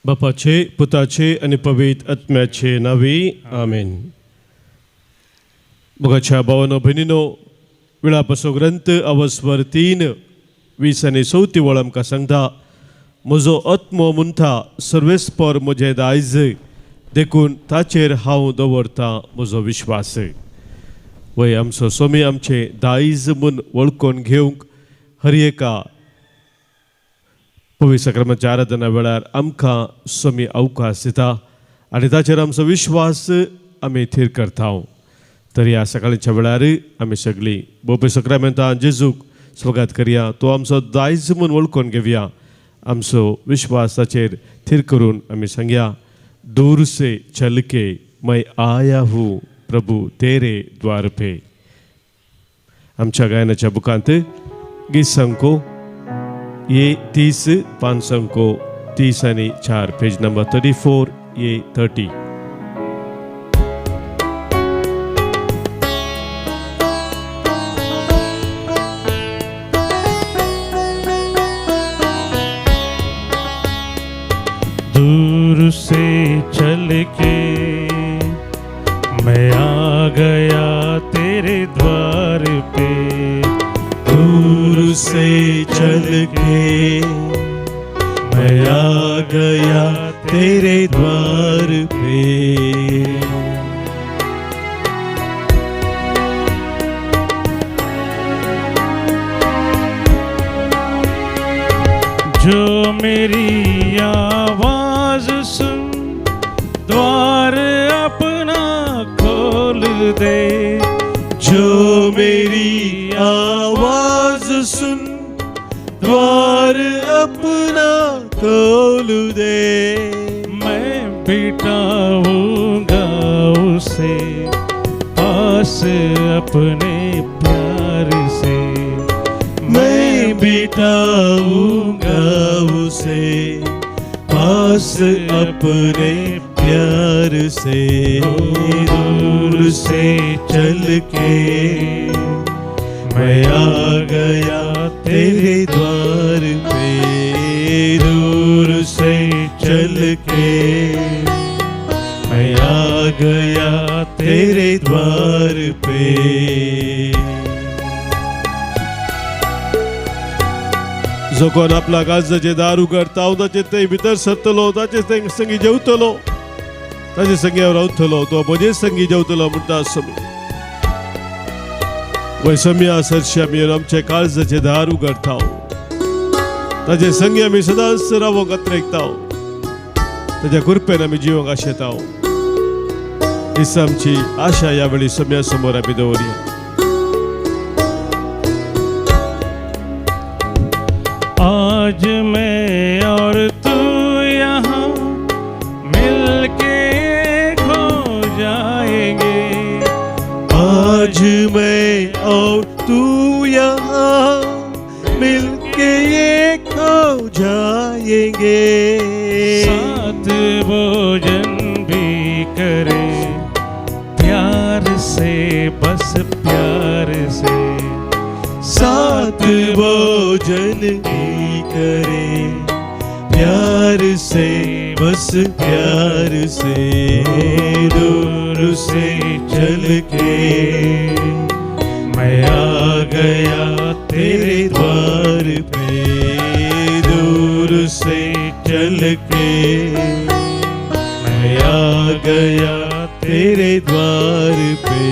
बापाचे, पुताचे आनी पवित्र आत्म्याचे नांवी आमेन. मोगाच्या भावानो भयणीनो, विळापसो ग्रंथ अवस्वर 3:20 आनी 4 वळ आमकां सांगता, म्हजो आत्मो म्हणटा सर्वेस्पर म्हजें दायज, देखून ताचेर हांव दवरतां म्हजो विश्वास. वय आमचो स्वामी आमचें दायज म्हूण वळखून घेवंक हर एका पवित्र सक्रमाच्या आराधना वेळार आमकां स्वामी अवकाश दिता आनी ताचेर आमचो विश्वास आमी थीर करता. तर ह्या सकाळच्या वेळार आमी सगळीं बोपे सक्रामेंतां जेजूक स्वागत करया, तो आमचो दायज म्हूण वळखून घेवया, आमचो विश्वास ताचेर थीर करून आमी सांगया, दूर से चल के मैं आया हूँ प्रभु तेरे द्वार पे. आमच्या गायनाच्या बुकांत गीत संको ये 30, 5 अंको 30 आनी 4, पेज नंबर 34 ये 30. दूर से चल के मैं आ गया तेरे द्वार पे, दूर से चल के मैं आ गया तेरे द्वार पे. जो मेरी आवाज सुन द्वार अपना खोल दे, जो मेरी आवाज सुन द्वार अपना खोल दे, मैं बिठाऊंगा उसे पास अपने प्यार से, मैं बिठाऊंगा उसे पास अपने प्यार से. दूर से चल के मैं आ गया तेरे द्वार पे, दूर से चल के मैं आ गया तेरे द्वार पे. जो कोण आपला काळजाचें दार उगडता, हांव ताचे थंय भितर सरतलो, ताचे थंय संगी जेवतलो, ताचे संगी हांव रावतलो, तो म्हजे संगी जेवतलो म्हणटा समी. वय सम्या सरशी आमी आमचे काळजाचें दार उगडता, ताचे संगी आमी सदांच रावोंक अत्रेकता, ताच्या कृपेन आमी जिवंक आशेता. हीच आमची आशा ह्या वेळी सम्या समोर आमी दवरया. आज मैं और तू यहाँ मिलके खो जाएंगे, आज मैं और तू यहाँ मिलके एक हो जाएंगे, साथ भोजन भी करे प्यार से बस प्यार से, साथ भोजन भी करे प्यार से बस प्यार से. दूर से चल के मैं आ गया तेरे द्वार पे, दूर से चल के मैं आ गया तेरे द्वार पे,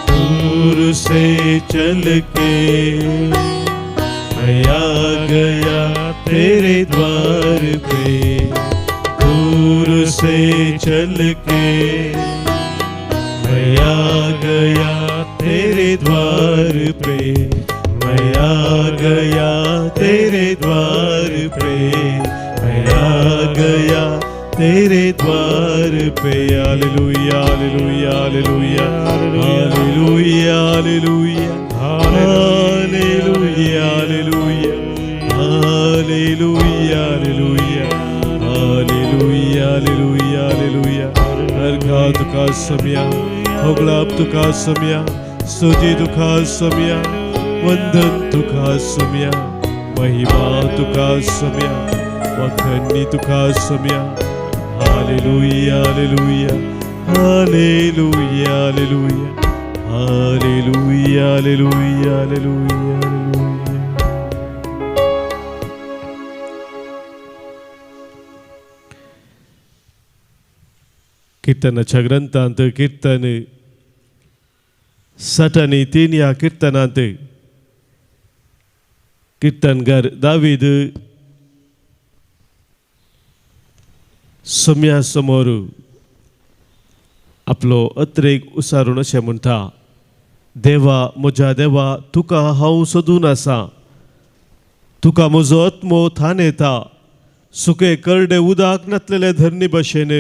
दूर से चल के मैं आ गया तेरे द्वार पे, दूर से चल के मैं आ गया तेरे द्वार पे, मैं आ गया तेरे द्वार पे, मैं आ गया तेरे द्वार pay. Hallelujah, hallelujah, hallelujah, hallelujah, hallelujah, hallelujah, hallelujah, hallelujah, hallelujah, hallelujah, hallelujah, hallelujah. अर्घा तुका सम्या, होगळाप तुका सम्या, स्तुती तुका सम्या, वंदन तुका सम्या, महिमा तुका सम्या. वाखणणी तुका Saumya. Hallelujah, hallelujah, hallelujah, hallelujah, hallelujah, hallelujah, hallelujah, hallelujah. कीर्तनाच्या ग्रंथांत कीर्तन 63 ह्या किर्तनांत किर्तनकार दावीद सोम्या समोर आपलो अत्रेक उसारून अशें म्हणटा, देवा म्हज्या देवा तुका हांव सोदून आसा, तुका म्हजो आत्मो थान येता, सुके करडे उदक नातलेले धरणी भशेन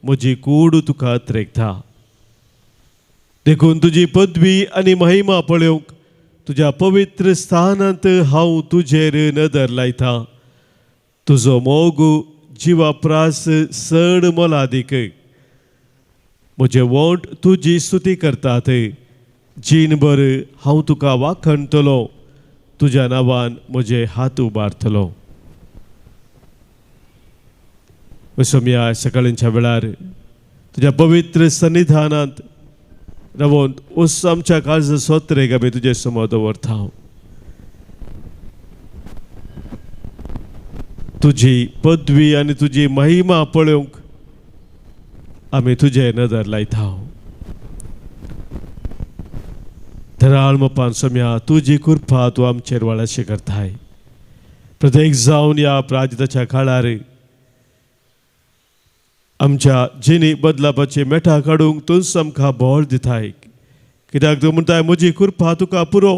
म्हजी कूड तुका अत्रेकता. देखून तुजी पदवी आनी महिमा पळोवंक तुज्या पवित्र स्थानांत हांव तुजेर नदर लायता. तुजो मोग जिवा प्रास चड मोलादीक, म्हजे वोंट तुजी स्तुती करतात. जीणभर हांव तुका वाखणटलो, तुज्या नांवान म्हजे हात उबारतलो. सोमया सकाळींच्या वेळार तुज्या पवित्र सन्निधानांत रावोन उस आमच्या काळजा सोत्रेक आमी तुजे समोर दवरता. तुजी पदवी आनी तुजी महिमा पळोवंक आमी तुजे नदर लायता. धराळ मपान सोम्या तुजी कृपा तूं आमचेर वाळाशी करताय. प्रत्येक जावन ह्या प्राजिताच्या काळार आमच्या जिणी बदलापाची मेठां काडूंक तूंच आमकां बळ दिताय. कित्याक तूं म्हणटाय म्हजी कृपा तुका पुरो,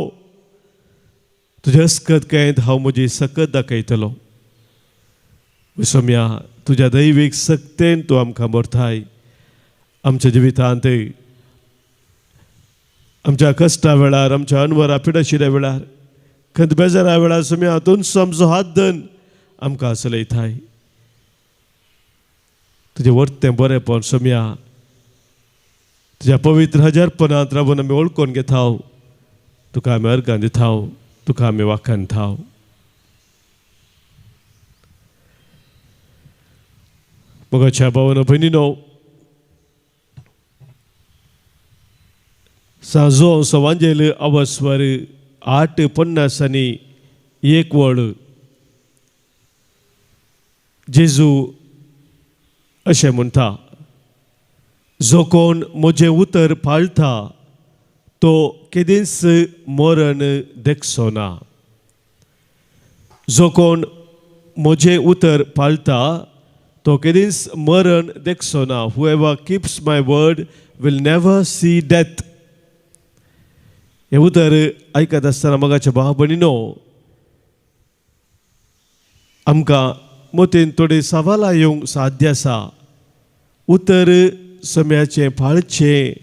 तुज्या अस्कत कैंत हांव म्हजी सकत दाखयतलो. सोम्या तुज्या दैवीक सक्तेन तूं आमकां भरताय. आमच्या जिवितांत आमच्या कश्टा वेळार, आमच्या अनवरा पिडशिऱ्या वेळार, खंत बेजारा वेळार सोम्या तूंच आमचो हात धन आमकां चलयताय. तुजें वर्तें बरेंपण सोम्या तुज्या पवित्र हजारपणांत रावन आमी वळखून घेता. तुका आमी अर्गां दिता, तुका आमी वाखाणता. मोगाच्या भावानो भयणीनो, सांजो सवांजेल अवस्वर 8:51 वळ जेजू अशें म्हणटा, जो कोण म्हजें उतर पाळटा तो केदींच मरण देखचो ना. जो कोण म्हजें उतर पाळटा तो केदींच मरण देखचो ना. Whoever keeps my word will never see death. हें उतर आयकत आसतना मोगाच्या भाव भयणीनो, आमकां मतीन थोडी सवालां येवंक साध्य आसा. उतर सम्याचें पाळचें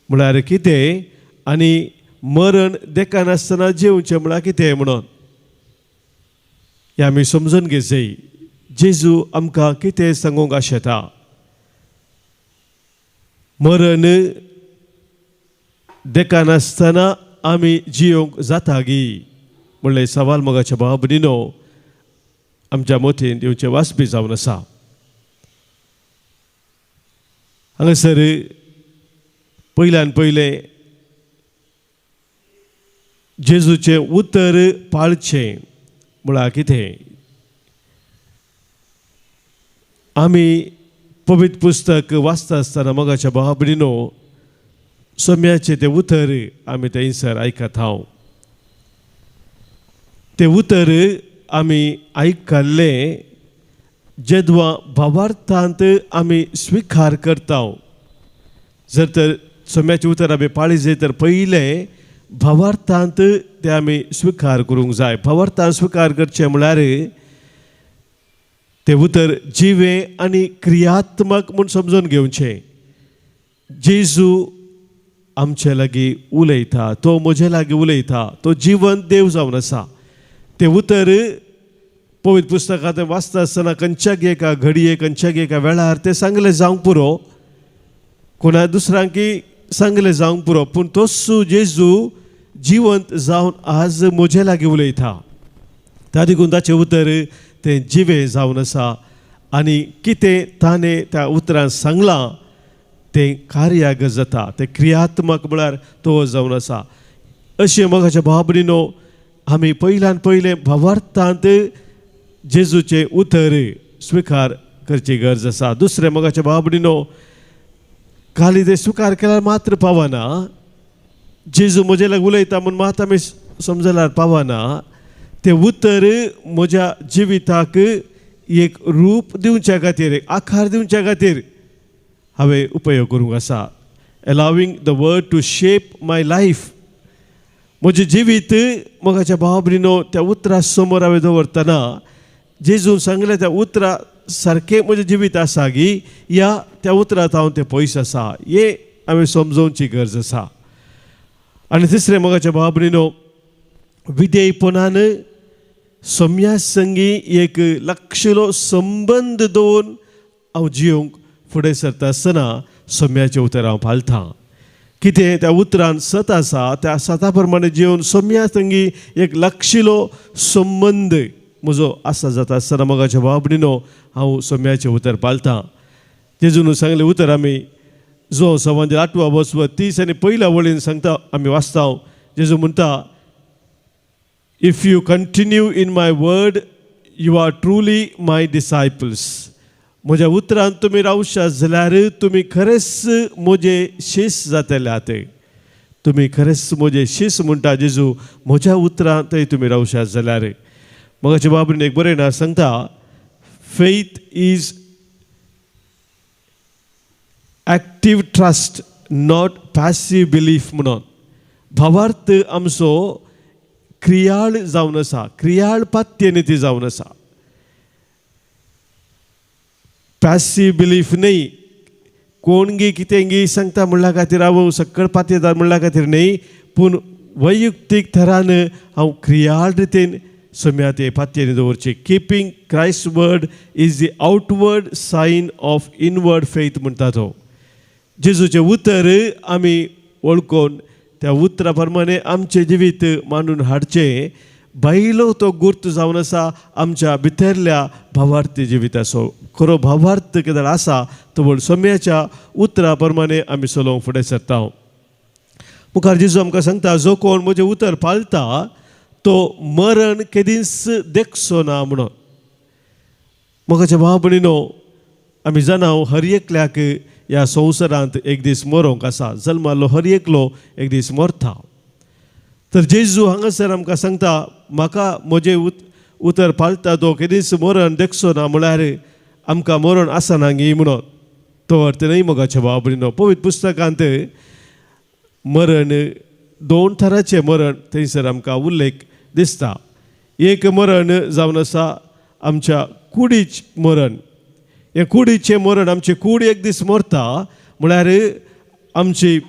म्हळ्यार कितें आनी मरण देखनासतना जेवचें म्हळ्यार कितें म्हणून हें आमी समजून घेवचें. जेजू आमकां कितें सांगूंक आशेता. मरण देखनासतना आमी जियोंक जाता गी म्हणलें सवाल मोगाच्या भाव भयणीनो आमच्या मतीन येवचें वाजपी जावन आसा. हांगासर पयल्यान पयलें जेजूचें उतर पाळचें म्हळ्यार कितें. आमी पवित्र पुस्तक वाचता आसतना मोगाच्या भाव भयणीनो सोम्याचें तें उतर आमी थंयसर आयकत हांव. तें उतर आमी आयकल्लें जेदवा भावार्थांत आमी स्विकार करता. जर तर सोम्याचें उतर आमी पाळी जाय तर पयलें भावार्थांत तें आमी स्विकार करूंक जाय. भावार्थान स्विकार करचें म्हळ्यार तें उतर जिवें आनी क्रियात्मक म्हूण समजून घेवचें. जेजू आमचे लागीं उलयता, तो म्हजे लागीं उलयता, तो जिवंत देव जावन आसा. तें उतर पवित्र पुस्तकांत वाचता आसतना खंयच्याक एका घडये खंयच्याक एका वेळार तें सांगलें जावंक पुरो, कोणा दुसऱ्यांकी सांगलें जावंक पुरो, पूण तोच जेजू जिवंत जावन आज म्हजे लागीं उलयता. त्या देखून ताचें उतर तें जिवें जावन आसा आनी कितें ताणें त्या उतरान सांगलां तें कार्यागत जाता, तें क्रियात्मक म्हळ्यार तो जावन आसा. अशें मोगाच्या भाव भयणीनो आमी पयल्यान पयलें भावार्थांत जेजूचें उतर स्विकार करची गरज आसा. दुसरें मोगाच्या भाव भयणीनो खाली तें स्विकार केल्यार मात्र पावना, जेजू म्हजे लागीं उलयता म्हूण मात आमी समजल्यार पावना, तें उतर म्हज्या जिविताक एक रूप दिवच्या खातीर, एक आकार दिवच्या खातीर हांवें उपयोग करूंक आसा. Allowing the word to shape my life. म्हजें जिवीत मोगाच्या भाव भयणीनो त्या उतरा समोर हांवें दवरतना जेजून सांगलें त्या उतरा सारकें म्हजें जिवीत आसा गी या त्या उतरांत हांव तें पयस आसा हें हांवें समजोवची गरज आसा. आनी तिसरें मोगाच्या भाव भयणीनो विधेयपणान सोम्या संगी एक लक्षलो संबंद दवरून हांव जियोंक फुडें सरता आसतना सोम्याचें उतर हांव पाळटां. कितें त्या उतरान सत आसा त्या सता प्रमाणे जिवन सोम्या संगी एक लक्षिलो संबंद म्हजो आसा जाता आसतना मोगाच्या भाव भयणीनो हांव सोम्याचें उतर पाळटां. जेजून सांगलें उतर आमी जो सवांजे आठवा बसव 30 आनी पयल्या वळीन सांगता आमी वाचता. जेजू म्हणटा, if you continue in my word you are truly my disciples. म्हज्या उतरान तुमी रावशात जाल्यार तुमी खरेंच म्हजे शीस जातले. आतां तुमी खरेंच म्हजे शीस म्हणटा जेजू, म्हज्या उतरान थंय तुमी रावशात जाल्यार. मोगाच्या बाबरीन एक बरें ना सांगता, faith is active trust not passive belief म्हणून. भावार्थ आमचो क्रियाळ जावन आसा, क्रियाळ पात्यनी ती जावन आसा, पॅसीव बिलीफ न्हय. कोण गी कितें गी सांगता म्हणल्या खातीर हांव सकळ पातयेता म्हणल्या खातीर न्हय, पूण वैयक्तीक थरान हांव क्रियाळ रितीन सम्या ते पातयेनी दवरची. Keeping Christ word is the outward sign of inward faith म्हणटा तो. जेजूचें उतर आमी वळखून त्या उतरा प्रमाणे आमचें जिवीत मांडून हाडचें, बायलो तो गुर्त जावन आसा आमच्या भितरल्या भावार्थी जिविताचो. खरो भावार्थ कितें आसा तो व्हड सम्याच्या उतरा प्रमाणे आमी चलोवंक फुडें सरता. मुखार जेजू आमकां सांगता, जो कोण म्हजें उतर पाळटा तो मरण केदींच देखचो ना म्हणून. मोगाच्या भाव भयणीनो आमी जाणा हर एकल्याक ह्या संवसारांत एक दीस मरोंक आसा, जल्मालो हर एकलो एक दीस मरता. तर जेजू हांगासर आमकां सांगता, म्हाका म्हजें उतर पाळटा तो केदींच मरण देखचो ना, म्हळ्यार आमकां मरण आसना गी म्हणून. तो अर्थ न्हय मोगाच्या भाव भयणीनो. पवित्र पुस्तकांत मरण दोन थराचें मरण थंयसर आमकां उल्लेख दिसता. एक मरण जावन आसा आमच्या कुडीच मरण. हें कुडीचें मरण, आमची कूड एक दीस मरता, म्हळ्यार आमची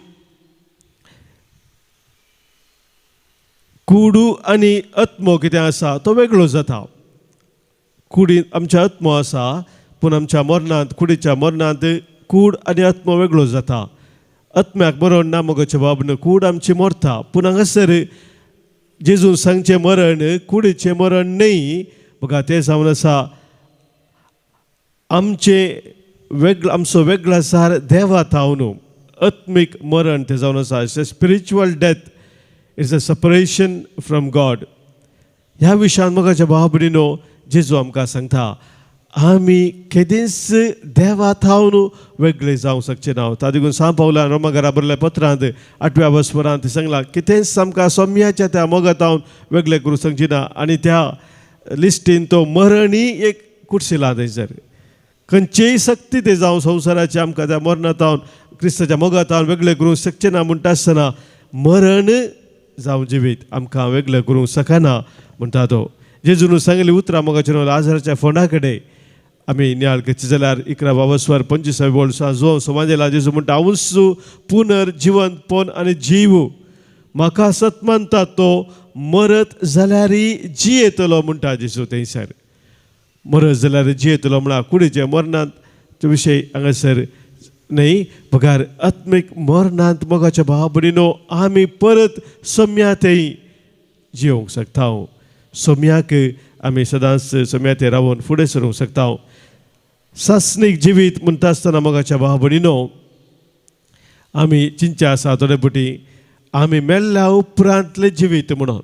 कुडू आनी आत्मो कितें आसा तो वेगळो जाता. कुडीन आमच्या आत्मो आसा, पूण आमच्या मरणांत, कुडीच्या मरणांत कूड आनी आत्मो वेगळो जाता. आत्म्याक मरण ना मोगाच्या बाबन, कूड आमची मरता. पूण हांगासर जेजून सांगचें मरण कुडीचें मरण न्हय, बघा तें जावन आसा आमचें वेगळो, आमचो वेगळो सार देवा थावन आत्मीक मरण तें जावन आसा. It's a spiritual death, it's a separation from God. ह्या विशयान मोगाच्या भाव भयणीनो जेजू आमकां सांगता, आमी केदींच देवा थावन वेगळे जावंक शकचे ना. ता देखून सांव पावलान रोमा घरा बरयल्ल्या पत्रांत 8व्या वस्परांत सांगलां, कितेंच आमकां सोम्याच्या त्या मोगा थावन वेगळे करूंक शकची ना. आनी त्या लिस्टीन तो मरणीय एक कुर्सिला थंयसर. खंयचीय शक्ती ते जावं संवसाराचे आमकां त्या मरणा थावन क्रिस्ताच्या मोगा थावन वेगळे करूंक शकचे ना म्हणटा आसतना मरण जावं जिवीत आमकां वेगळें करूंक शकना म्हणटा तो. जेजून सांगली उतरां मोगाचेर लाजराच्या फोंडा कडेन आमी नियाळ करची जाल्यार 11 बावस्वर 25 वर्सां जो समाजेला जेजू म्हणटा, हांवूच पुनर्जिवंतपण आनी जीव, म्हाका सत मानता तो मरत जाल्यारय जियेतलो म्हणटा जेजू. थंयसर मरत जाल्यार जियेतलो म्हळ्यार कुडीचे मरणांत विशय हांगासर न्हय, बगार आत्मीक मरणांत मोगाच्या भाव भयणीनो आमी परत सम्या थंय जियोंक शकता. सम्याक आमी सदांच सम्याते रावन फुडें सरूंक शकता. सासणीक जिवीत म्हणटा आसतना मोगाच्या भाव भयणीनो आमी चिंतचें आसा थोडे फावटी आमी मेल्ल्या उपरांतलें जिवीत म्हणून.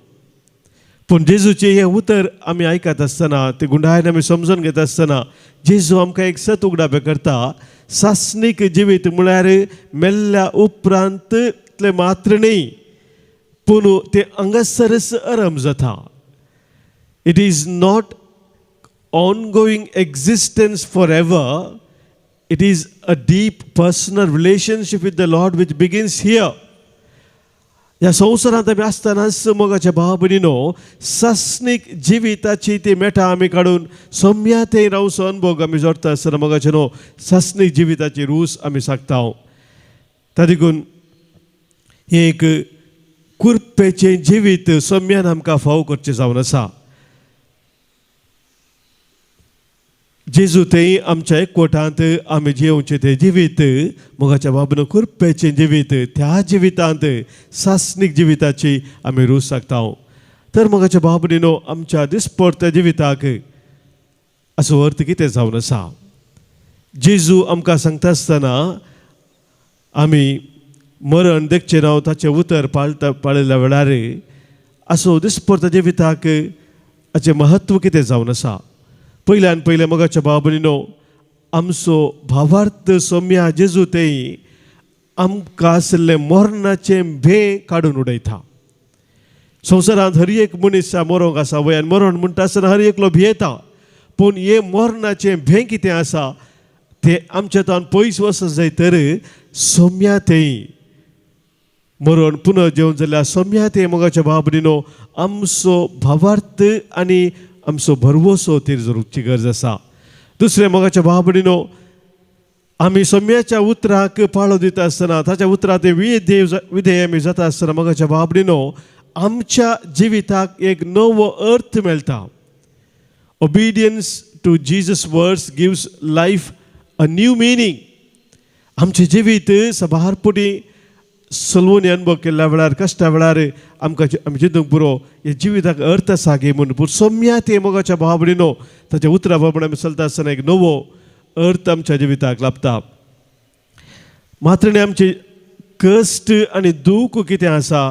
पूण जेजूचें हें उतर आमी आयकत आसतना ते गुंडायन आमी समजून घेता आसतना जेजू आमकां एक सत उगडापें करता. सासणीक जिवीत म्हळ्यार मेल्ल्या उपरांतलें मात्र न्ही, पूण तें हांगासरच आरंभ जाता. It is not ongoing existence forever. It is a deep personal relationship with the Lord which begins here. ह्या संवसारांत आमी आसतनाच मोगाच्या भाव भयणीनो सासणीक जिविताची ती मेटां आमी काडून सोम्या ते रावचो अनुभव आमी जोडटा आसतना मोगाचे न्हू सासणीक जिविताची रूच आमी सागता. ता देखून हें एक कुरपेचें जिवीत सोम्यान आमकां फाव करचें जावन आसा. जेजू थंय आमच्या एकवटांत आमी जियोवचें तें जिवीत मोगाच्या बाबून कुरपेचें जिवीत, त्या जिवितांत सासणीक जिविताची आमी रूच सागता. तर मोगाच्या बाबणीनो आमच्या दिसपडत्या जिविताक असो अर्थ कितें जावन आसा. जेजू आमकां सांगता आसतना आमी मरण देखचें नांव ताचें उतर पाळटा पाळिल्ल्या वेळार असो दिसपडत्या जिविताक हाचें म्हत्व कितें जावन आसा. पयल्यान पयलें मोगाच्या भाव भयणीनो आमचो भावार्थ सोम्या जेजू तेय आमकां आशिल्लें मरणाचें भें काडून उडयता. संवसारांत हर एक मनीस मरोंक आसा वयान मरण म्हणटा आसतना हर एकलो भियेता, पूण हें मरणाचें भें कितें आसा तें आमच्या तावन पयस वचत जाय तर सोम्या तेय मरण पुनः जेवण जाल्यार सोम्या तें मोगाच्या भाव भयणीनो आमचो भावार्थ आनी आमचो भरवसो तेर जरूची गरज आसा. दुसरें मोगाच्या भाव भयणीनो आमी सोम्याच्या उतराक पाळो दिता आसतना ताच्या उतराक ते विधेय आमी जाता आसतना मोगाच्या भाव भयणीनो आमच्या जिविताक एक नवो अर्थ मेळटा. Obedience to Jesus words gives life a new meaning. आमचें जिवीत सबार पुटी सलवणी अनुभव केल्ल्या वेळार कश्टा वेळार आमकां आमी चिंतूंक पुरो हे जिविताक अर्थ आसा गे म्हूण, पूण सोम्या ते मोगाच्या भाव भयणीनो ताच्या उतरा प्रमाणे आमी चलता आसतना एक नवो अर्थ आमच्या जिविताक लाभता. मात्र न्ही आमचे कश्ट आनी दूख कितें आसा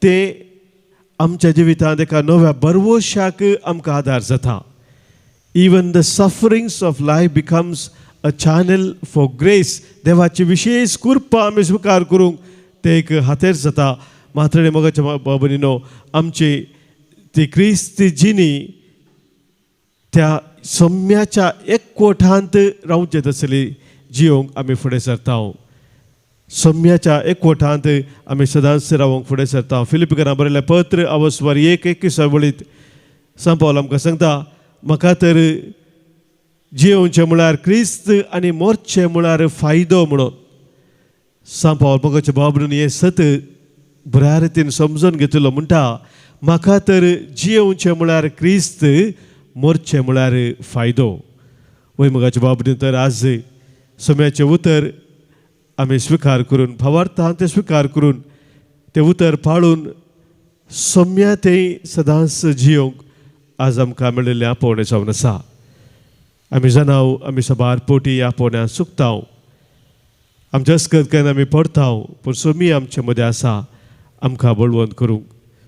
तें आमच्या जिवितांत एका नव्या भरवशाक आमकां आदार जाता. Even the sufferings of life becomes a channel for grace. देवाची विशेष कृपा आमी स्विकार करूंक तें एक हातेर जाता. मात्र मोगाच्या भाव भयणीनो आमची ती क्रिस्ती जिणी त्या सम्याच्या एकवटांत रावचें तसली जियोंक आमी फुडें सरता. सम्याच्या एकवटांत आमी सदांच रावंक फुडें सरता. फिलिपिकरां बरयलें पत्र अवस्वार 1:21 वळीत सांपावल आमकां सांगता, म्हाका तर जियोवचें म्हळ्यार क्रिस्त आनी मोरचें म्हळ्यार फायदो म्हणून. सांपावल मोगाच्या भाव भयणीनो हें सत बऱ्या रितीन समजून घेतलो. म्हणटा म्हाका तर जियोवचें म्हळ्यार क्रिस्त, मोरचें म्हळ्यार फायदो. वय मोगाच्या भाव भयणीनो तर आज सम्याचें उतर आमी स्विकार करून भावार्थान तें स्विकार करून तें उतर पाळून सम्या तें सदांच जियोवंक आज आमकां मेळिल्लें आपोवणें जावन आसा. आमी जाणाव आमी सबार पोटी आपोवण्या चुकता, आमच्या अस्कत केन्ना आमी पडता, पूण सोमी आमचे मदें आसा आमकां बळवंत करूंक.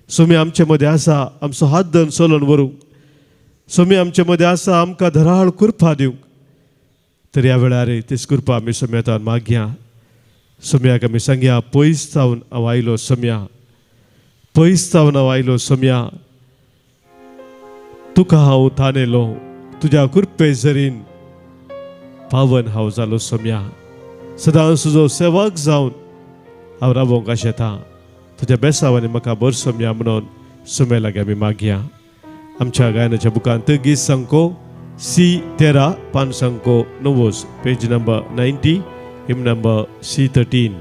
सोमी आमचे मदें आसा आमचो हात धरून चलोवन व्हरूंक. सोमी आमचे मदें आसा आमकां धराळ कृपा दिवंक. तर ह्या वेळार तीच कृपा आमी सोम्यातान मागया. सोम्याक आमी सांगया, पयस जावन हांव आयलो सोम्या, पयस जावन हांव आयलो सोम्या, तुका हांव तानेलो, तुज्या कृपे जरीन पावन हांव जालो सोम्या. सदांच तुजो सेवक जावन हांव रावोंक आशेता, तुज्या बेसावांनी म्हाका बर सोम्या म्हणून सोम्या लागीं आमी मागया. आमच्या गायनाच्या बुकांत गीत संको C13 पान संको 90, पेज नंबर 90, हिम नंबर C13.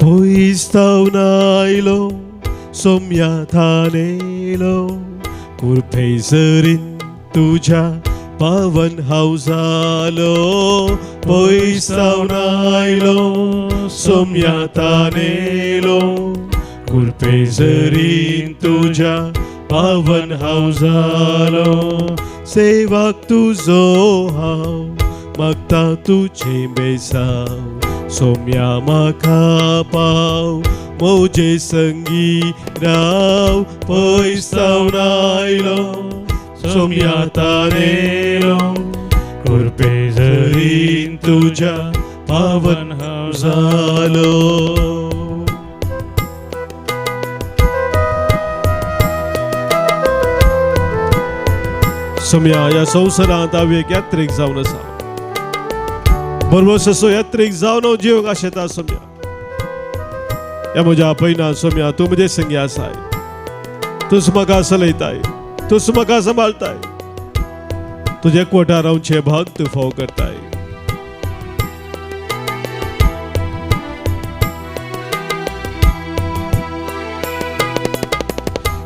पयस आयलो सोम्या थानेलो कुरफेसरीन तुझ्या पावन हावजालो पयस आयलो सोम्या तानेलो कुरफेसरीन तुझ्या पावन हावजालो सेवाक तुजो हांव मागता तुझे बेसाव सोम्या म्हाका पाव मोजे संगी राव पयस सावन आयलो सोम्या तानेलो कृपेझरीन तुझ्या पावन हावजालो. सोम्या ह्या संवसारांत हांव एक यात्रीक जावन आसा बरोबर असो यात्रीक जावन हांव जिवंक आशेता सोम्या. ह्या म्हज्या पयना सोम्या तूं म्हजे संगी आसाय, तूंच म्हाका चलयताय, तूंच म्हाका सांबाळताय, तुजे कोठार रावचे भाग तूं फाव करताय.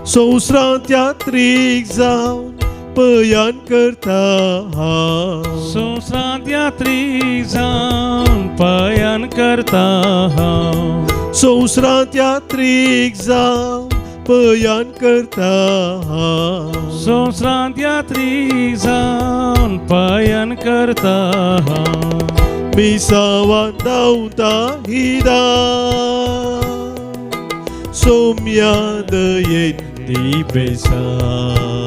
संवसारांत यात्रीक जावन पयान करता हांव, संवसारांत यात्रीक जावन पयान करता हांव, संवसारांत यात्रीक जावन पयान करता हांव, संवसारांत यात्रीक जावन पयान करता हांव, मिसावान धांवता हिदा सोम्या दयेन दी बेसाव.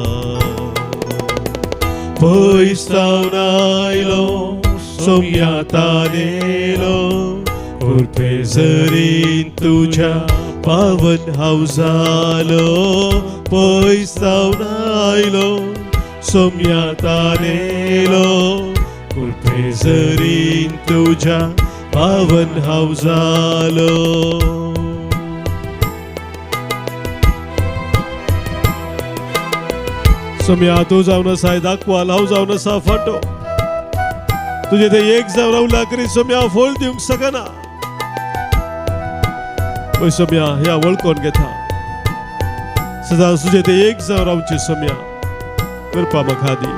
पयस सावन आयलो सोम्या तानेलो कृपेझरीन तुझ्या पावन हावजालो पयस सावन आयलो सोम्या तानेलो कृपेझरीन तुझ्या पावन हावजालो. सोम्या तूं जावन आसा दाखवाल, हांव जावन आसा फाटो, तुजे ते एक जावन रावला करी सोम्या फळ दिवंक शकना. पळय सोम्या ह्या वळखून घेता सदां तुजे ते एक जावन रावचे सोम्या कृपा म्हाका दी,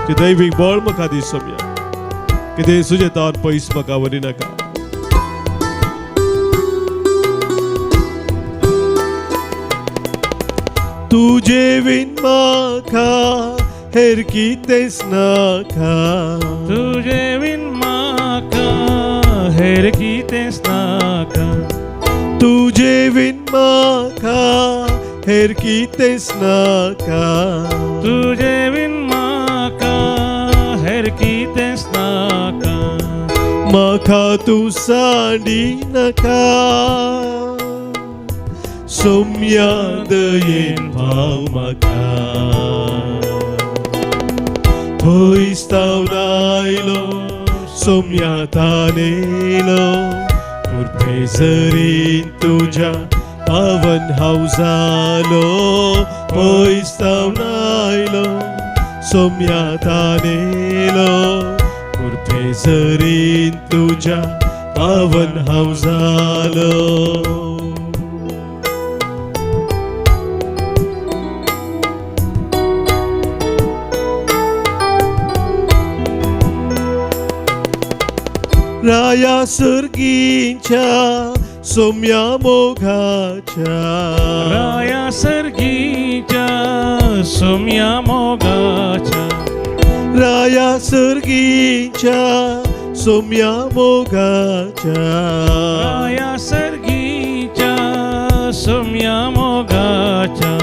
ती दैवीक बळ म्हाका दी सोम्या, कितें तुजे तावन पयस म्हाका व्हरी नाका. तुजे विन म्हाका हेर कितेंच नाका, तुजे विन म्हाका हेर कितेंच नाका, तुजे विन म्हाका हेर कितेंच नाका, तुजे विन म्हाका हेर कितेंच नाका, म्हाका तूं सांडी नाका सोम्या दयेन पाव म्हाका. पयस सावन आयलो सोम्या तानेलो कृपेझरीन तुझ्या पावन हावजालो पयस सावन आयलो सोम्या तानेलो कृपेझरीन तुझ्या पावन हावजालो. राया सर्गींच्या सोम्या मोगाच्या, राया सर्गींच्या सोम्या मोगाच्या, राया सर्गींच्या सोम्या मोगाच्या, राया सर्गींच्या सोम्या मोगाच्या,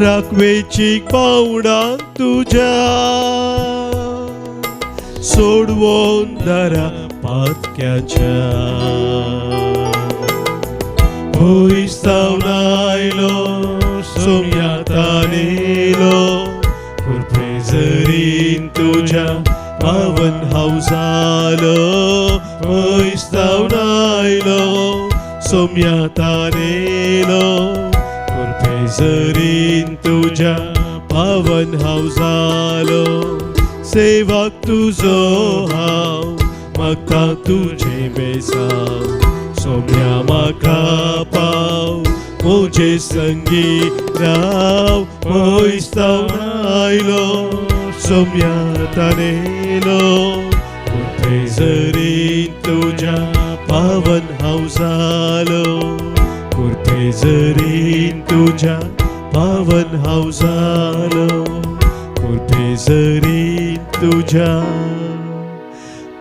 राखवेची पावडां तुझ्या सोडवून दारा पातक्याच्या. पयस सावन आयलो सोम्या तानेलो कृपेझरीन तुझ्या पावन हावजालो पयस सावन आयलो सोम्या तानेलो कृपेझरीन तुझ्या पावन हावजालो. सेवाक तुजो हांव म्हाका तुजें बेसाव सोम्या म्हाका पाव म्हजे संगी राव पयस जावन आयलो सोम्या तानेलो कुठे जरी तुज्या पावन हांव जालो कुर्पे जरी तुज्या पावन हांव जालो कुर्पे जरी तुज्या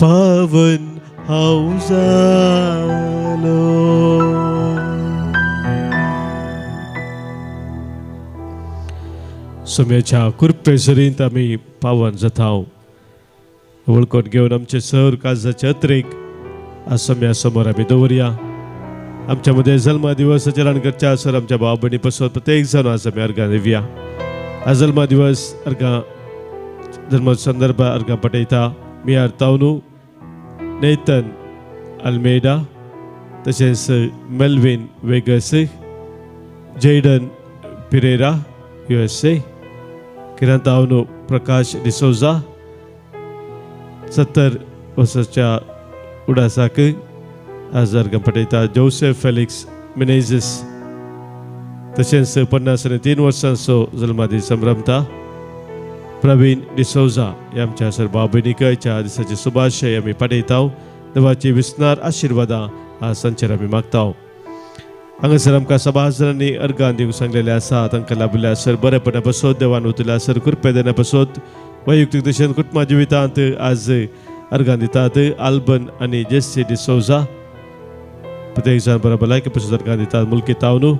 पावन हांव जालो. सोम्याच्या कृपे जरींत आमी पावन जाता. वळखून घेवन आमचे सर काजाचे अत्रेक आज सोम्या समोर आमी दवरया. आमच्या मदें जल्मा दिवस आचरण करच्या सर आमच्या भाव भयणी पसत प्रत्येक जाण आज आमी अर्गां दिवया. आज जल्मा दिवस अर्गां जल्म संदर्भ अर्गां पटयता मियार तावनू, नेतन अल्मेडा, तशेंच Melvin Vegas, Jayden Pereira USA, किरांतावनू प्रकाश डिसोजा 70 वर्साच्या उडासाक आज अर्गां पटयता जोसेफ फेलिक्स मिनेझिस, तशेंच 53 वर्सांचो जल्मादीस संभ्रमता प्रवीण डिसोजा. हे आमच्या सर भाव भयणीकच्या दिसाचे शुभाशय आमी पाठयता. देवाची विस्नार आशिर्वादां आज तांचेर आमी मागता. हांगासर आमकां सभासदांनी अर्गां दिवंक सांगलेलें आसा. तांकां लाभिल्ल्या सर बरेपणा पसत देवान उतरल्या सर कृपे देणा पसत वैयक्तीक दशेन कुटुंबा जिवितांत आज अर्गां दितात आल्बन आनी जेसी डिसोजा. प्रत्येक जाण बरो भलायकी पसत अर्गां दितात मुल्की तावनू,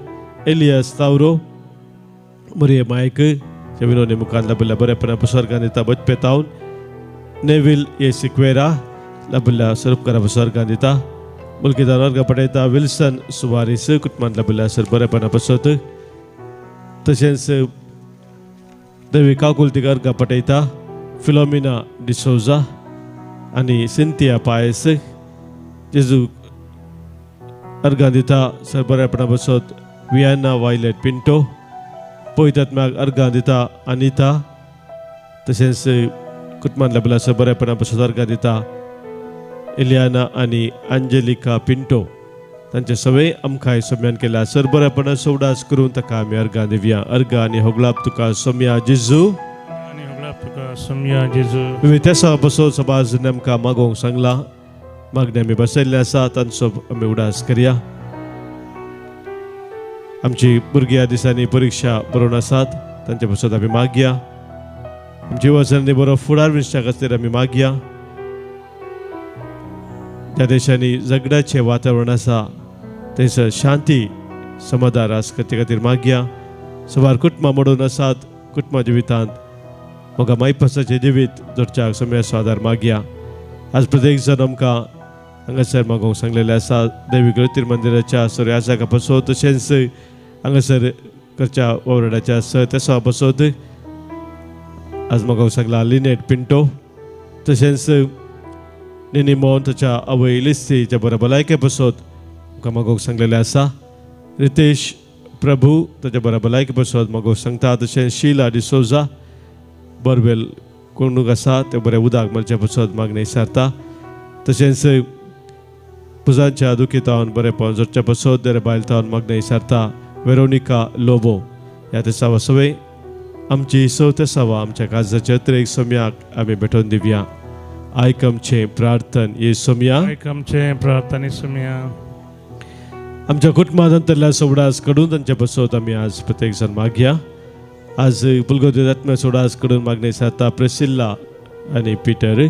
एलियस तावरो, मरिये मायक विनोनी मुखार लाभिल्ल्या बरेपणा पसत अर्गां दिता बचपे तावन, नेवील ए सिक्वेरा लाभिल्ल्या स्वरूपकारा पसत अर्गां दिता मुल्की तावन अर्गां पटयता विल्सन सुवारीस कुटुंबांत लाभिल्ल्या सर बरेपणा पसत. तशेंच देवी काकुलतीक अर्गां पटयता फिलोमिना डिसोजा आनी सिंथिया पायस. जेजू अर्गां दिता सर बरेपणा पसत वियाना वायलेट पिंटो. पवित्र अर्गां दिता अनिता. तशेंच कुटुंबांत लाभिल्ल्या सर बरेपणा पसत अर्गां दिता इलियाना आनी अंजलिका पिंटो. तांचे सगळे आमकां सोम्यान केल्या सर बरेपणा सोवडास करून ताका आमी अर्गां दिवया. अर्गां आनी होगळाप तुका सोम्या जेजू. आनी होगळाप तुका सोम्या जेजू. विविध बसो समाज आमकां मागोवंक सांगला. मागणे आमी बसयल्ले आसा तांचो आमी उडास करया. आमची भुरगीं ह्या दिसांनी परिक्षा बरोवन आसात तांचे पसत आमी मागया. आमची वचनांनी बरो फुडार विश्या खातीर आमी मागया. ज्या देशांनी झगड्याचें वातावरण आसा थंयसर शांती समाधान रास करचे खातीर मागया. सवार कुटुंबां मोडून आसात कुटुंबा जिवितांत म्हाका मायपासाचें जिवीत जोडच्याक सम्याचो आदार मागया. आज प्रत्येक जाण आमकां हांगासर मागोवंक सांगलेलें आसा देवी गळतीर मंदिराच्या सूर्यासाका पसत तशेंच हांगासर करच्या वावराड्याच्या सर तेसा पसत आज मागोवंक सांगला लिनेट पिंटो, तशेंच निनी मोहन ताच्या आवय लिस्तीच्या बऱ्या भलायके पसत आमकां मागोवंक सांगलेलें आसा. रितेश प्रभू ताच्या बऱ्या भलायके पसत मागोवंक सांगता. तशेंच शिला डिसोजा बोरवेल कोणूक आसा तें बरें उदक मेळचे पसत मागणें सारता. तशेंच पुजांच्या दुखितावन बरेपण जोडच्या पसत देरे बायल तावन मागणें सारता वेरोनिका लोबो. ह्या तेसावा सवय आमची सव तेसावा आमच्या काजाचे अत्रेक सोम्याक आमी भेटोवन दिवया. आयक आमचें प्रार्थन ये सोम्या. आयक आमचें प्रार्थना सोम्या. आमच्या कुटुंबांत अंतरल्या सोवडास कडून तांचे पसत आमी आज प्रत्येक जाण मागया. आज पुलगोती आत्म्या सोडास कडून मागणें सारता प्रेसिल्ला आनी पिटर.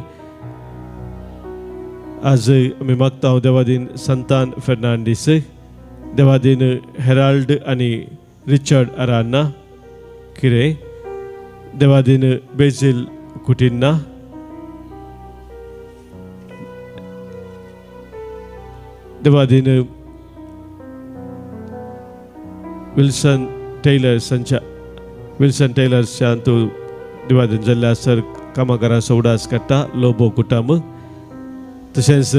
आज आमी मागता देवादीन संतान फेर्नांडीस, देवादीन हेराल्ड आनी रिचर्ड अरान्ना किरे, देवादीन बेजील कुटिन्ना, देवादीन विल्सन टेलर संच्या विल्सन टेलर शांतू देवादीन जाल्ल्या सर कामाकारां सोवडास काडटा लोबो कुटाम. तशेंच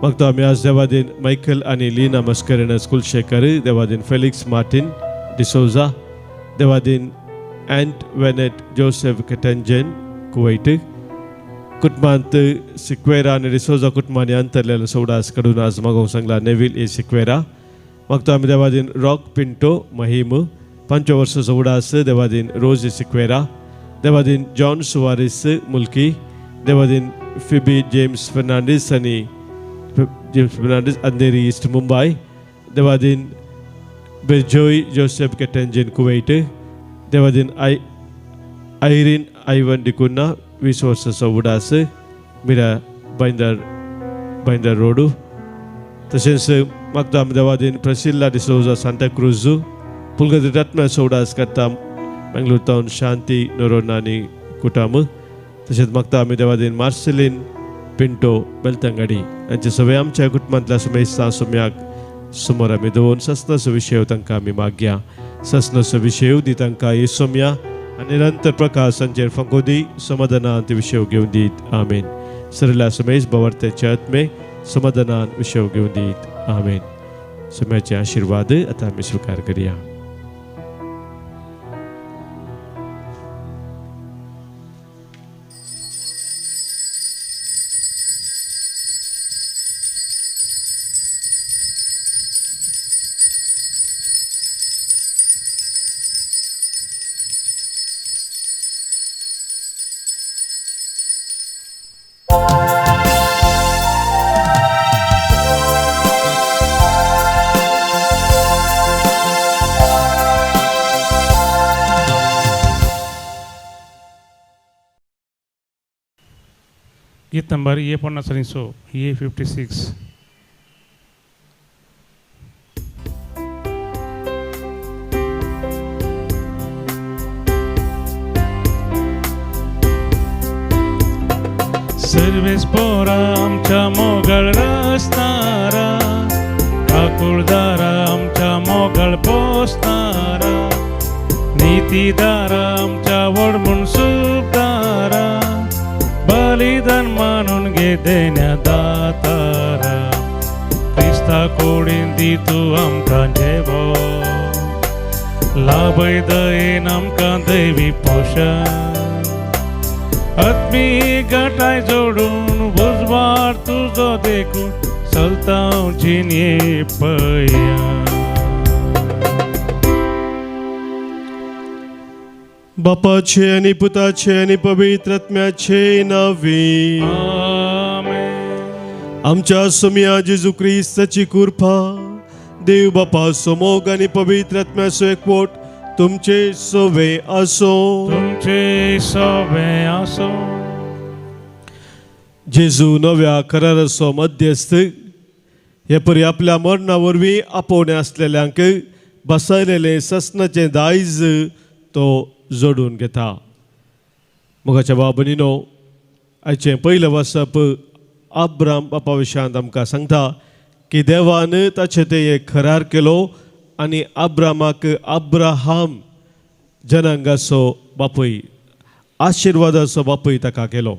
मागता आमी आज देवादीन मायकल आनी लीना मस्करेनस कुलशेखर, देवादीन फेलिक्स मार्टीन डिसोजा, देवादीन एंट वेनेट जोसेफ कटंजन कुवैट, कुटुंबांत सिक्वेरा आनी डिसोजा कुटुंबांनी अंतरलेलो सोवडास कडून आज मागोवंक सांगला नेवील ए सिक्वेरा. मागतो आमी देवादीन रॉक पिंटो महिम 5 वर्साचो उडास देवादीन रोजी सिक्वेरा, देवादीन जॉन सुवारीस मुल्की, देवादीन फिबी जेम्स फर्नांडीस आनी जेम्स फर्नांडीस अंधेरी ईस्ट मुंबय, देवादीन बेजोय जोसेफ केटंजीन कुवैट, देवादीन आयरीन आयवन डिकुन्ना 20 वर्साचो उडास मिरा बांयदर बांयदर रोडू. तशेंच मागता आमी देवादीन प्रसिल्ला डिसोजा सांताक्रूज पुलगती रत्नाचो उडास करता बेंगलोर टावन शांती नोरोना आनी कुटाम. तशेंच मागता आमी देवादीन मार्सेलीन पिंटो बेलतंगाडी हांचे सगळे आमच्या कुटुंबांतल्या समेस्ता सोम्याक समोर आमी दवरून ससनाचो विशय तांकां आमी मागया. ससनाचो विशय दी तांकां हे सोम्या आनी निरंतर प्रकाश हांचेर फांको दी, समाधानान ते विशय घेवन दीत. आमेन. सरल्या समेज बावर्त्याचे आत्मे समाधानान विशय घेवन दीत. आमेन. सोम्याचे आशिर्वाद आतां आमी स्विकार करया. गीत नंबर ये 50 ये 56. सर्वेस पोरा आमच्या मोगळ रसणारा, काकुळदारा आमच्या मोगळ पोसणारा, नीतीदारा आमच्या व्हड म्हूण सुखदारा, बलिदान मानून घे देण्या दातारा, क्रिस्ता कोडीन दी तूं आमकां जेवो, लाभय दयेन आमकां दैवी पोशण, आत्मीक गटाय जोडून उजवाड तुजो देखून चलता जिणये पया. बापाचे आनी पुताचे आनी पवित्र आत्म्याचे नांवे. आमेन. आमच्या सोम्या जेजू क्रिस्ताची कृपा, देव बापाचो मोग आनी पवित्र आत्म्याचो एकवट तुमचे सोवे आसो. तुमचे सोवे आसो. जेजू नव्या कराराचो मध्यस्थ हे परी आपल्या मरणा वरवीं आपोवणें आसलेल्यांक बसयलेलें ससनाचें दायज तो जोडून घेता. मोगाच्या बाबनीनो, आयचें पयलें वाचप आब्राम बापा विशयांत आमकां सांगता की देवान ताचें ते एक करार केलो आनी आब्रामाक अब्राहाम जनांगाचो बापूय, आशिर्वादाचो बापूय ताका केलो.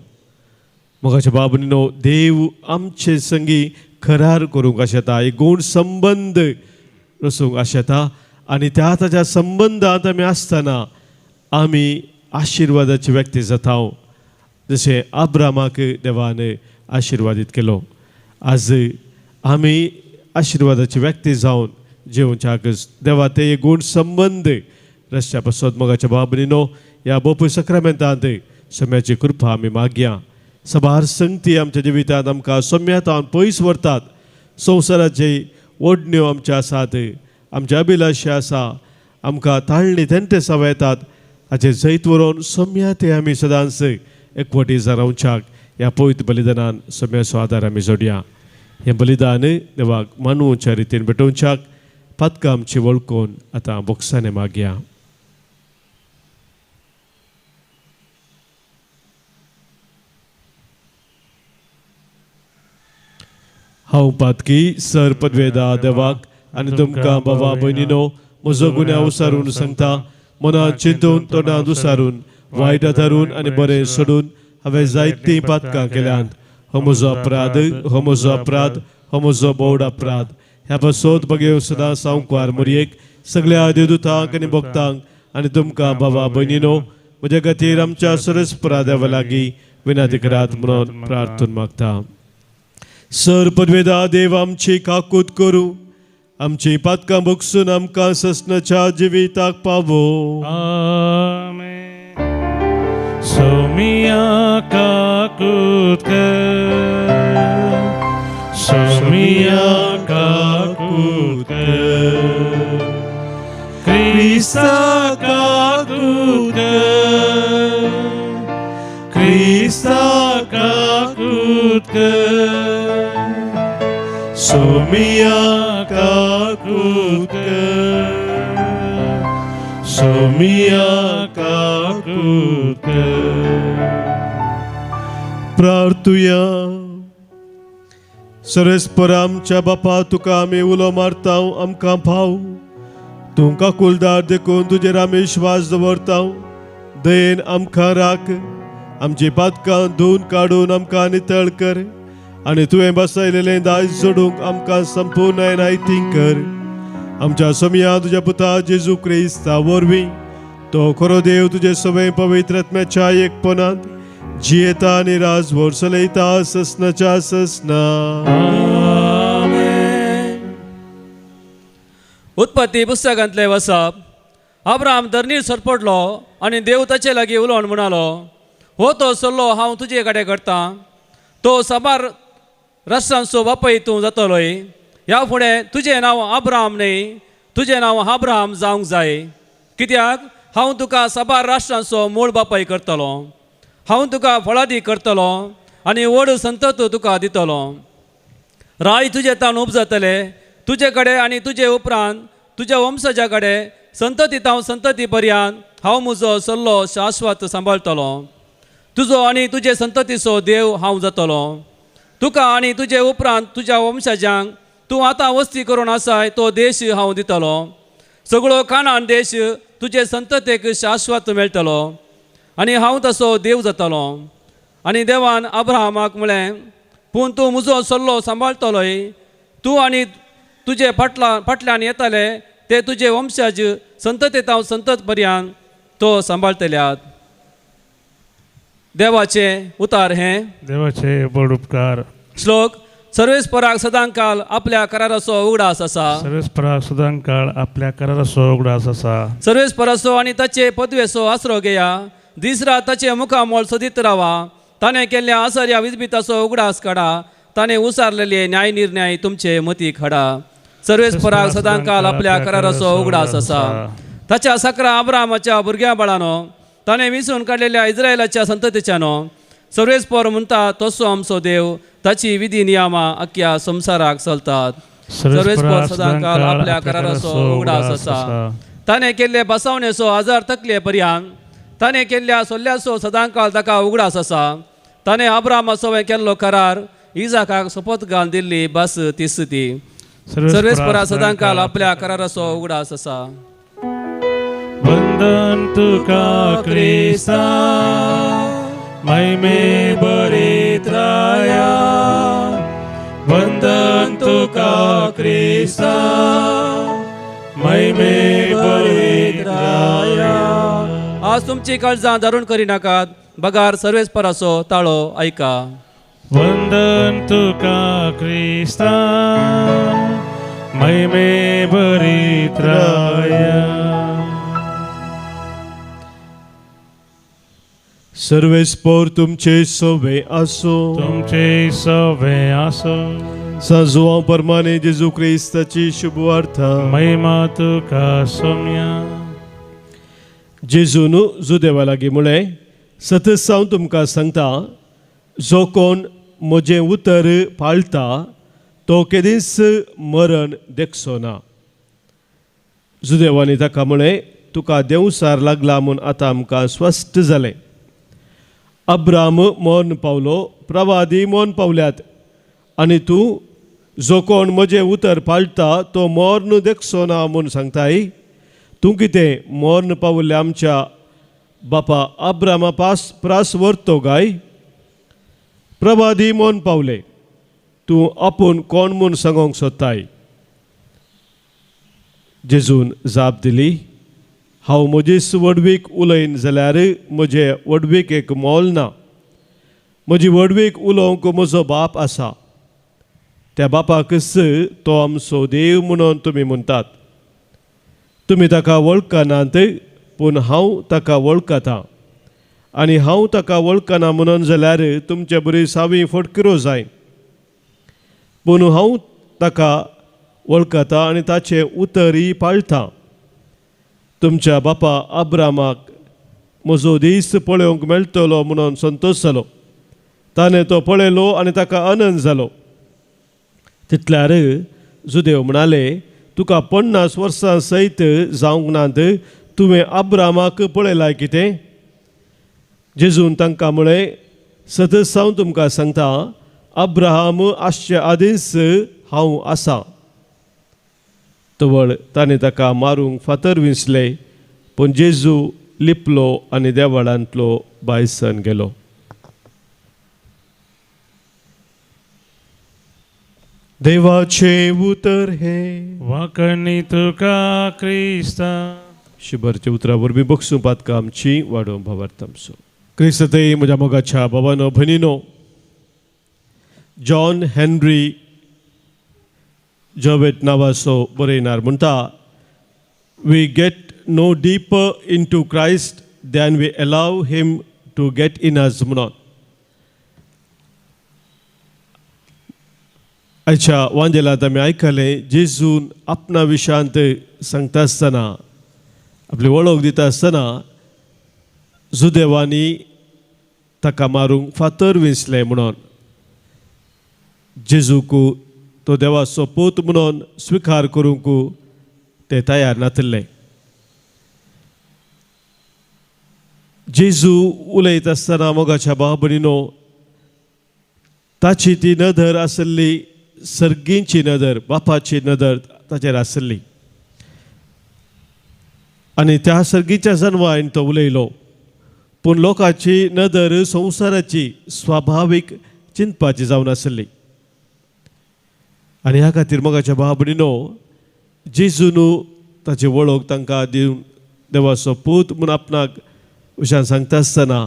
मोगाच्या बाबनीनो, देव आमचे संगी करार करूंक आशेता, एक गूण संबंद रसूंक आशेता आनी त्या ताच्या संबंदांत आमी आसतना आमी आशिर्वादाची व्यक्ती जाता, जशें आब्रामाक देवान आशिर्वादीत केलो. आज आमी आशिर्वादाची व्यक्ती जावन जेवच्याक देवा ते एक गूण संबंद रस्त्या पासत मोगाच्या बाबनीनो ह्या बोपूय सक्रामेंतांत सम्याची कृपा आमी मागया. सबार संगती आमच्या जिवितांत आमकां सम्यातान पयस व्हरतात. संवसाराची ओडण्यो आमच्यो आसात, आमचे अभिलाशी आसा, आमकां ताळणी तेंटे सवय येतात. हाचें जैत व्हरोन सम्या ते आमी सदांच एकवटी रावच्याक ह्या पवित्र बलिदानान सम्याचो आदार आमी जोडया. हें बलिदान देवाक मानवच्या रितीन भेटोवच्याक पातकां आमची वळखून आतां बोक्साने मागया. हांव पातकी सर पदवेदा देवाक आनी तुमकां बाबा भयणीनो म्हजो गुन्यांव उसारून सांगता, मनांत चिंतून तोंडांत उसारून वायट धरून आनी बरें सोडून हांवें जायतीं पातकां केल्यांत. हो म्हजो अपराध, हो म्हजो अपराध, हो म्हजो बोड अपराध. ह्या पासत बगेव सदां सावकार मोरयेक सगळ्या देवदूतांक आनी भक्तांक आनी तुमकां बाबा भयणीनो म्हज्या खातीर आमच्या सरस्परा देवा लागीं विनंती करात म्हणून प्रार्थना मागता. सर पदवेदा देव आमची काकूत करूं, आमची पातकां भोगसून आमकां ससनाच्या जिविताक पावो. आमेन. सोमिया काकूत कर, सोमिया काकूत कर, क्रिस्ता काकूत कर, क्रिस्ता काकूत कर, सोमिया काकूत कर, सोमिया काकूत कर. प्रार्थुया. सरस्पर आमच्या बापा, तुका आमी उलो मारता, आमकां पाव. तूं काकुलदार देखून तुजेर आमी विश्वास दवरता. दयेन आमकां राख, आमची पातकां धुवन काडून आमकां नितळ कर आनी तुवें बसयलेलें दायज जोडूंक आमकां संपूर्ण नायती कर. आमच्या सोमया तुज्या पुता जेजू क्रिस्ता वरवीं, तो खरो देव तुजे सवय पवित्र आत्म्याच्या एकपणांत जियेता आनी राजभर चलयता ससनाच्या ससना. आमेन. उत्पत्ती पुस्तकांतले वसप. अब्राम धरणीर सरपडलो आनी देव ताचे लागीं उलोवन म्हणालो, हो तो सल्लो हांव तुजे कडेन करतां, तो साबार राष्ट्रांचो बापय तूं जातलोय. ह्या फुडें तुजें नांव अब्राम न्हय, तुजें नांव अब्राहाम जावंक जाय, कित्याक हांव तुका साबार राष्ट्रांचो मूळ बापय करतलो. हांव तुका फळादी करतलो आनी व्हड संतत तुका दितलो. राय तुजे तावन उपजतले तुजे कडेन आनी तुजे उपरांत तुज्या वंशजा कडेन संतती तावन संतती पर्यंत हांव म्हजो सल्लो शाश्वत सांबाळटलो. तुजो आनी तुजे संततीचो देव हांव जातलो. तुका आनी तुजे उपरांत तुज्या वंशजांक तूं आतां वस्ती करून आसाय तो देश हांव दितलो. सगळो कानान देश तुजे संततेक शाश्वत मेळटलो आनी हांव तसो देव जातलो. आनी देवान अब्राहमाक म्हळें, पूण तूं म्हजो सल्लो सांबाळटलोय, तूं आनी तुजे फाटला फाटल्यान येताले ते तुजे वंशज संतते ताव संतत पर्यंत तो सांबाळटल्यात. देवाचें उतार हें. देवाचे व्हड उपकार. श्लोक. सर्वेस्पराक सदांकाल आपल्या कराराचो उगडास आसा. सर्वेस्पराक सदांकाळ आपल्या कराराचो उगडास आसा. सर्वेस्पराचो आनी ताचे पदवेचो आसरो घेया, दीस रात ताचे मुखामळ सोदीत रावा. ताणें केल्ल्या आसर्या विजबिताचो उगडास काडा, ताणें उसारलेले न्याय निर्णय तुमचे मतीक हाडा. सर्वेस्पराक सदांकाल आपल्या कराराचो उगडास आसा. ताच्या सकरा अब्रामाच्या भुरग्या बाळानो, ताणें विसून काडलेल्या इस्रायलाच्या संततीच्यानो. सर्वेस्पर म्हणटा तसो आमचो देव, ताची विधी नियमां अख्ख्या संवसाराक चलतात. सर्वेस्पर सदांकाल आपल्या कराराचो उगडास आसा. ताणें केल्ले बसावणेचो आजार तकले पर्यंत, ताणें केल्ल्या सोल्ल्याचो सदांकाल ताका उगडास आसा. ताणें अब्रामाचो केल्लो करार, इजाकाक सोपत घालून दिल्ली बस तीस ती. सर्वेस्परा सदांकाल आपल्या कराराचो उगडास आसा. वंदन तुका क्रिस्ता, महिमे भरीत राया. वंदन तुका क्रिस्ता, महिमे भरीत राया. आज तुमची काळजां दारून करिनाकात, बगार सर्वेस्पराचो ताळो ऐका. वंदन तुका क्रिस्ता, महिमे भरीत राया. सर्वेस्पर तुमचे सवे आसो. तुमचे सवे आसो. सांजुआं परमाने जेजू क्रिस्ताची शुभवार्ता. महिमा तुका सोम्या. जेजून जुदेवा लागीं म्हळें, सतत हांव तुमकां सांगता, जो कोण म्हजें उतर पाळटा तो केदींच मरण देखचो ना. जुदेवांनी ताका म्हळें, तुका देंवसार लागला म्हूण आतां आमकां स्पश्ट जालें. अब्राम मरण पावलो, प्रवादी मरण पावल्यात, आनी तूं जो कोण म्हजें उतर पाळटा तो मर्ण देखचो ना म्हूण सांगताय. तूं कितें मर्ण पावल्ल्या आमच्या बापा अब्रामा पास प्रास व्हरतो काय? प्रवादी मर्ण पावले, तूं आपूण कोण म्हूण सांगोंक सोदताय? जेजून जाप दिली, हांव म्हजीच व्हडवीक उलयन जाल्यार म्हजे व्हडवीक एक मोल ना. म्हजी व्हडवीक उलोवंक म्हजो बाप आसा, त्या बापाकच तो आमचो देव म्हणून तुमी म्हणटात. तुमी ताका वळखनात, पूण हांव ताका वळखतां, आनी हांव ताका वळखना म्हणून जाल्यार तुमचे बरी सावी फटकिरो जाय. पूण हांव ताका वळखता आनी ताचें उतरय पाळटा. तुमच्या बापा अब्रामाक म्हजो दीस पळोवंक मेळटलो म्हणून संतोश जालो. ताणें तो पळयलो आनी ताका आनंद जालो. तितल्यार जुदेव म्हणाले, तुका 50 वर्सां सयत जावंक नात, तुवें अब्रामाक पळयलां कितें? जेजून तांकां म्हळें, सदस हांव तुमकां सांगता, अब्राहाम आसचे आदींच हांव आसा. तवळ ताणें ताका मारूंक फातर विंचले, पूण जेजू लिपलो आनी देवळांतलो भायसन गेलो. देवाचें उतर हें वाकणी तुका क्रिस्ता. शिबरच्या उतरा वरवीं बक्षूं पातकां आमची वाडोवंक भावार्थ आमचो. क्रिस्तय म्हज्या मोगाच्या बाबानो भयणीनो, जॉन हेनरी जॉवेट नांवाचो बरयणार म्हणटा, we get no deeper into Christ than we allow him to get in us म्हणून. आयच्या वांजेलांत आमी आयकलें, जेजून आपणा विशयांत सांगता आसतना, आपली वळख दिता आसतना जुदेवांनी ताका मारूंक फातर विंचले म्हणून. जेजूक तो देवाचो पूत म्हणून स्विकार करूंक ते तयार नातिल्ले. जेजू उलयत आसतना मोगाच्या भाव भयणीनो, ताची ती नदर आसली सर्गींची नदर, बापाची नदर ताचेर आसली आनी त्या सर्गीच्या जनवायन तो उलयलो. पूण लोकांची नदर संवसाराची स्वाभावीक चिंतपाची जावन आसली आनी ह्या खातीर मोगाच्या भाव भयणीनो, जेजून ताची वळख तांकां दिवन देवाचो पूत म्हूण आपणाक विशयान सांगता आसतना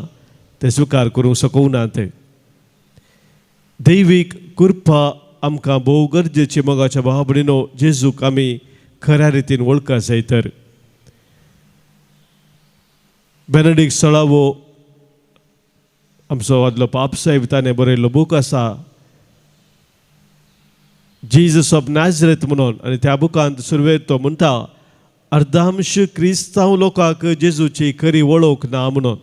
ते स्विकार करूंक शकूंक ना. ते दैवीक कृपा आमकां भोव गरजेची. मोगाच्या भाव भयणीनो, जेजूक आमी खऱ्या रितीन वळखा जाय तर बेनेडिक्ट सळावो आमचो आदलो पाप साहेब ताणें बरयल्लो बूक आसा जीजस ऑफ नाजरेथ म्हणून, आनी त्या बुकांत सुरवेक तो म्हणटा, अर्दांश क्रिस्तांव लोकांक जेजूची खरी वळख ना म्हणून.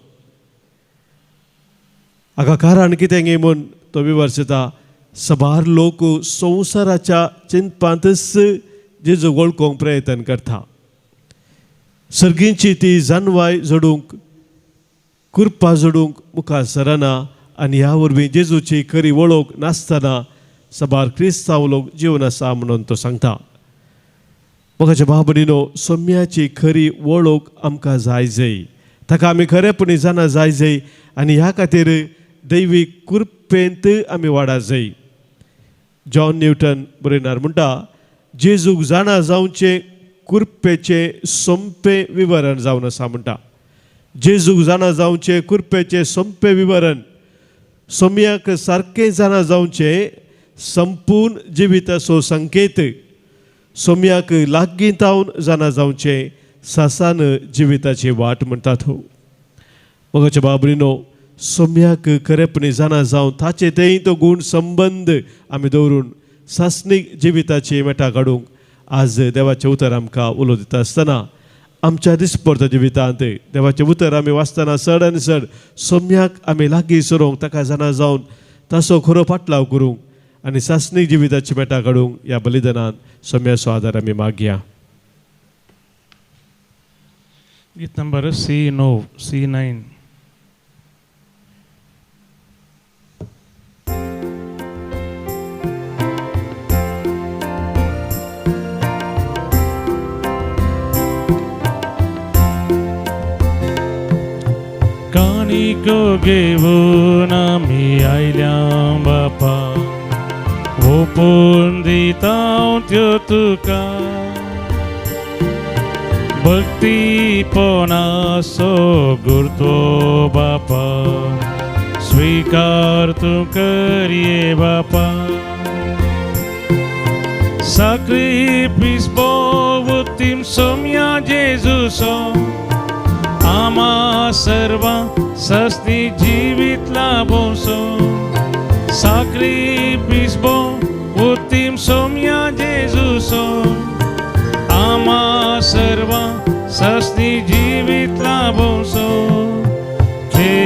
हाका कारण कितें गे म्हूण तो विवर्सता, सबार लोक संवसाराच्या चिंतपांतच जेजू वळखूंक प्रयत्न करता. सर्गींची ती जानवाय जोडूंक, कृपा जोडूंक मुखार सरना आनी ह्या वरवीं जेजूची खरी वळख नासतना सबार क्रिस्तांव लोक जीवन आसा म्हणून तो सांगता. मोगाच्या भाव भयणीनो, सोम्याची खरी वळख आमकां जाय जाय, ताका आमी खरेपणी जाणा जाय जाय आनी ह्या खातीर दैवीक कृपेंत आमी वाडा जाय. जॉन न्यूटन बरयणार म्हणटा, जेजूक जाणा जावचें कृपेचें सोंपें विवरण जावन आसा म्हणटा. जेजूक जाणा जावचें कृपेचें सोंपें विवरण, सोम्याक सारकें जाणा जावचें संपूर्ण जिविताचो संकेत, सोम्याक लागीं तावन जाणा जावचें सासान जिविताची वाट म्हणटात. हो मोगाच्या बाबरीनो, सोम्याक खरेपणी जाणा जावन ताचे तेय तो गूण संबंद आमी दवरून सासणीक जिविताची मेटां काडूंक आज देवाचें उतर आमकां उलो दिता आसतना आमच्या दिसपडच्या जिवितांत देवाचें उतर आमी वाचतना चड आनी चड सोम्याक आमी लागीं सरोंक, ताका जाणा जावन ताचो खरो पाटलाव करूंक आनी सासणीक जिविताची मेटां काडूंक ह्या बलिदानान सोम्याचो आदार आमी मागया. गीत नंबर C9, C9. कानिको घेवन आमी आयल्या बापा, ओपून दिता त्यो तुका, भक्तीपणाचो गुरतो बापा, स्वीकार तूं करये बापा. Sacrifice बोवतीम सोम्या जेजूसो आमा सर्वा सस्ती जीवित लाभोसो. Sacrifice बोवतीम सोम्या जेजूसो आमा सर्वा सस्ती जीवित लाभोसो. घे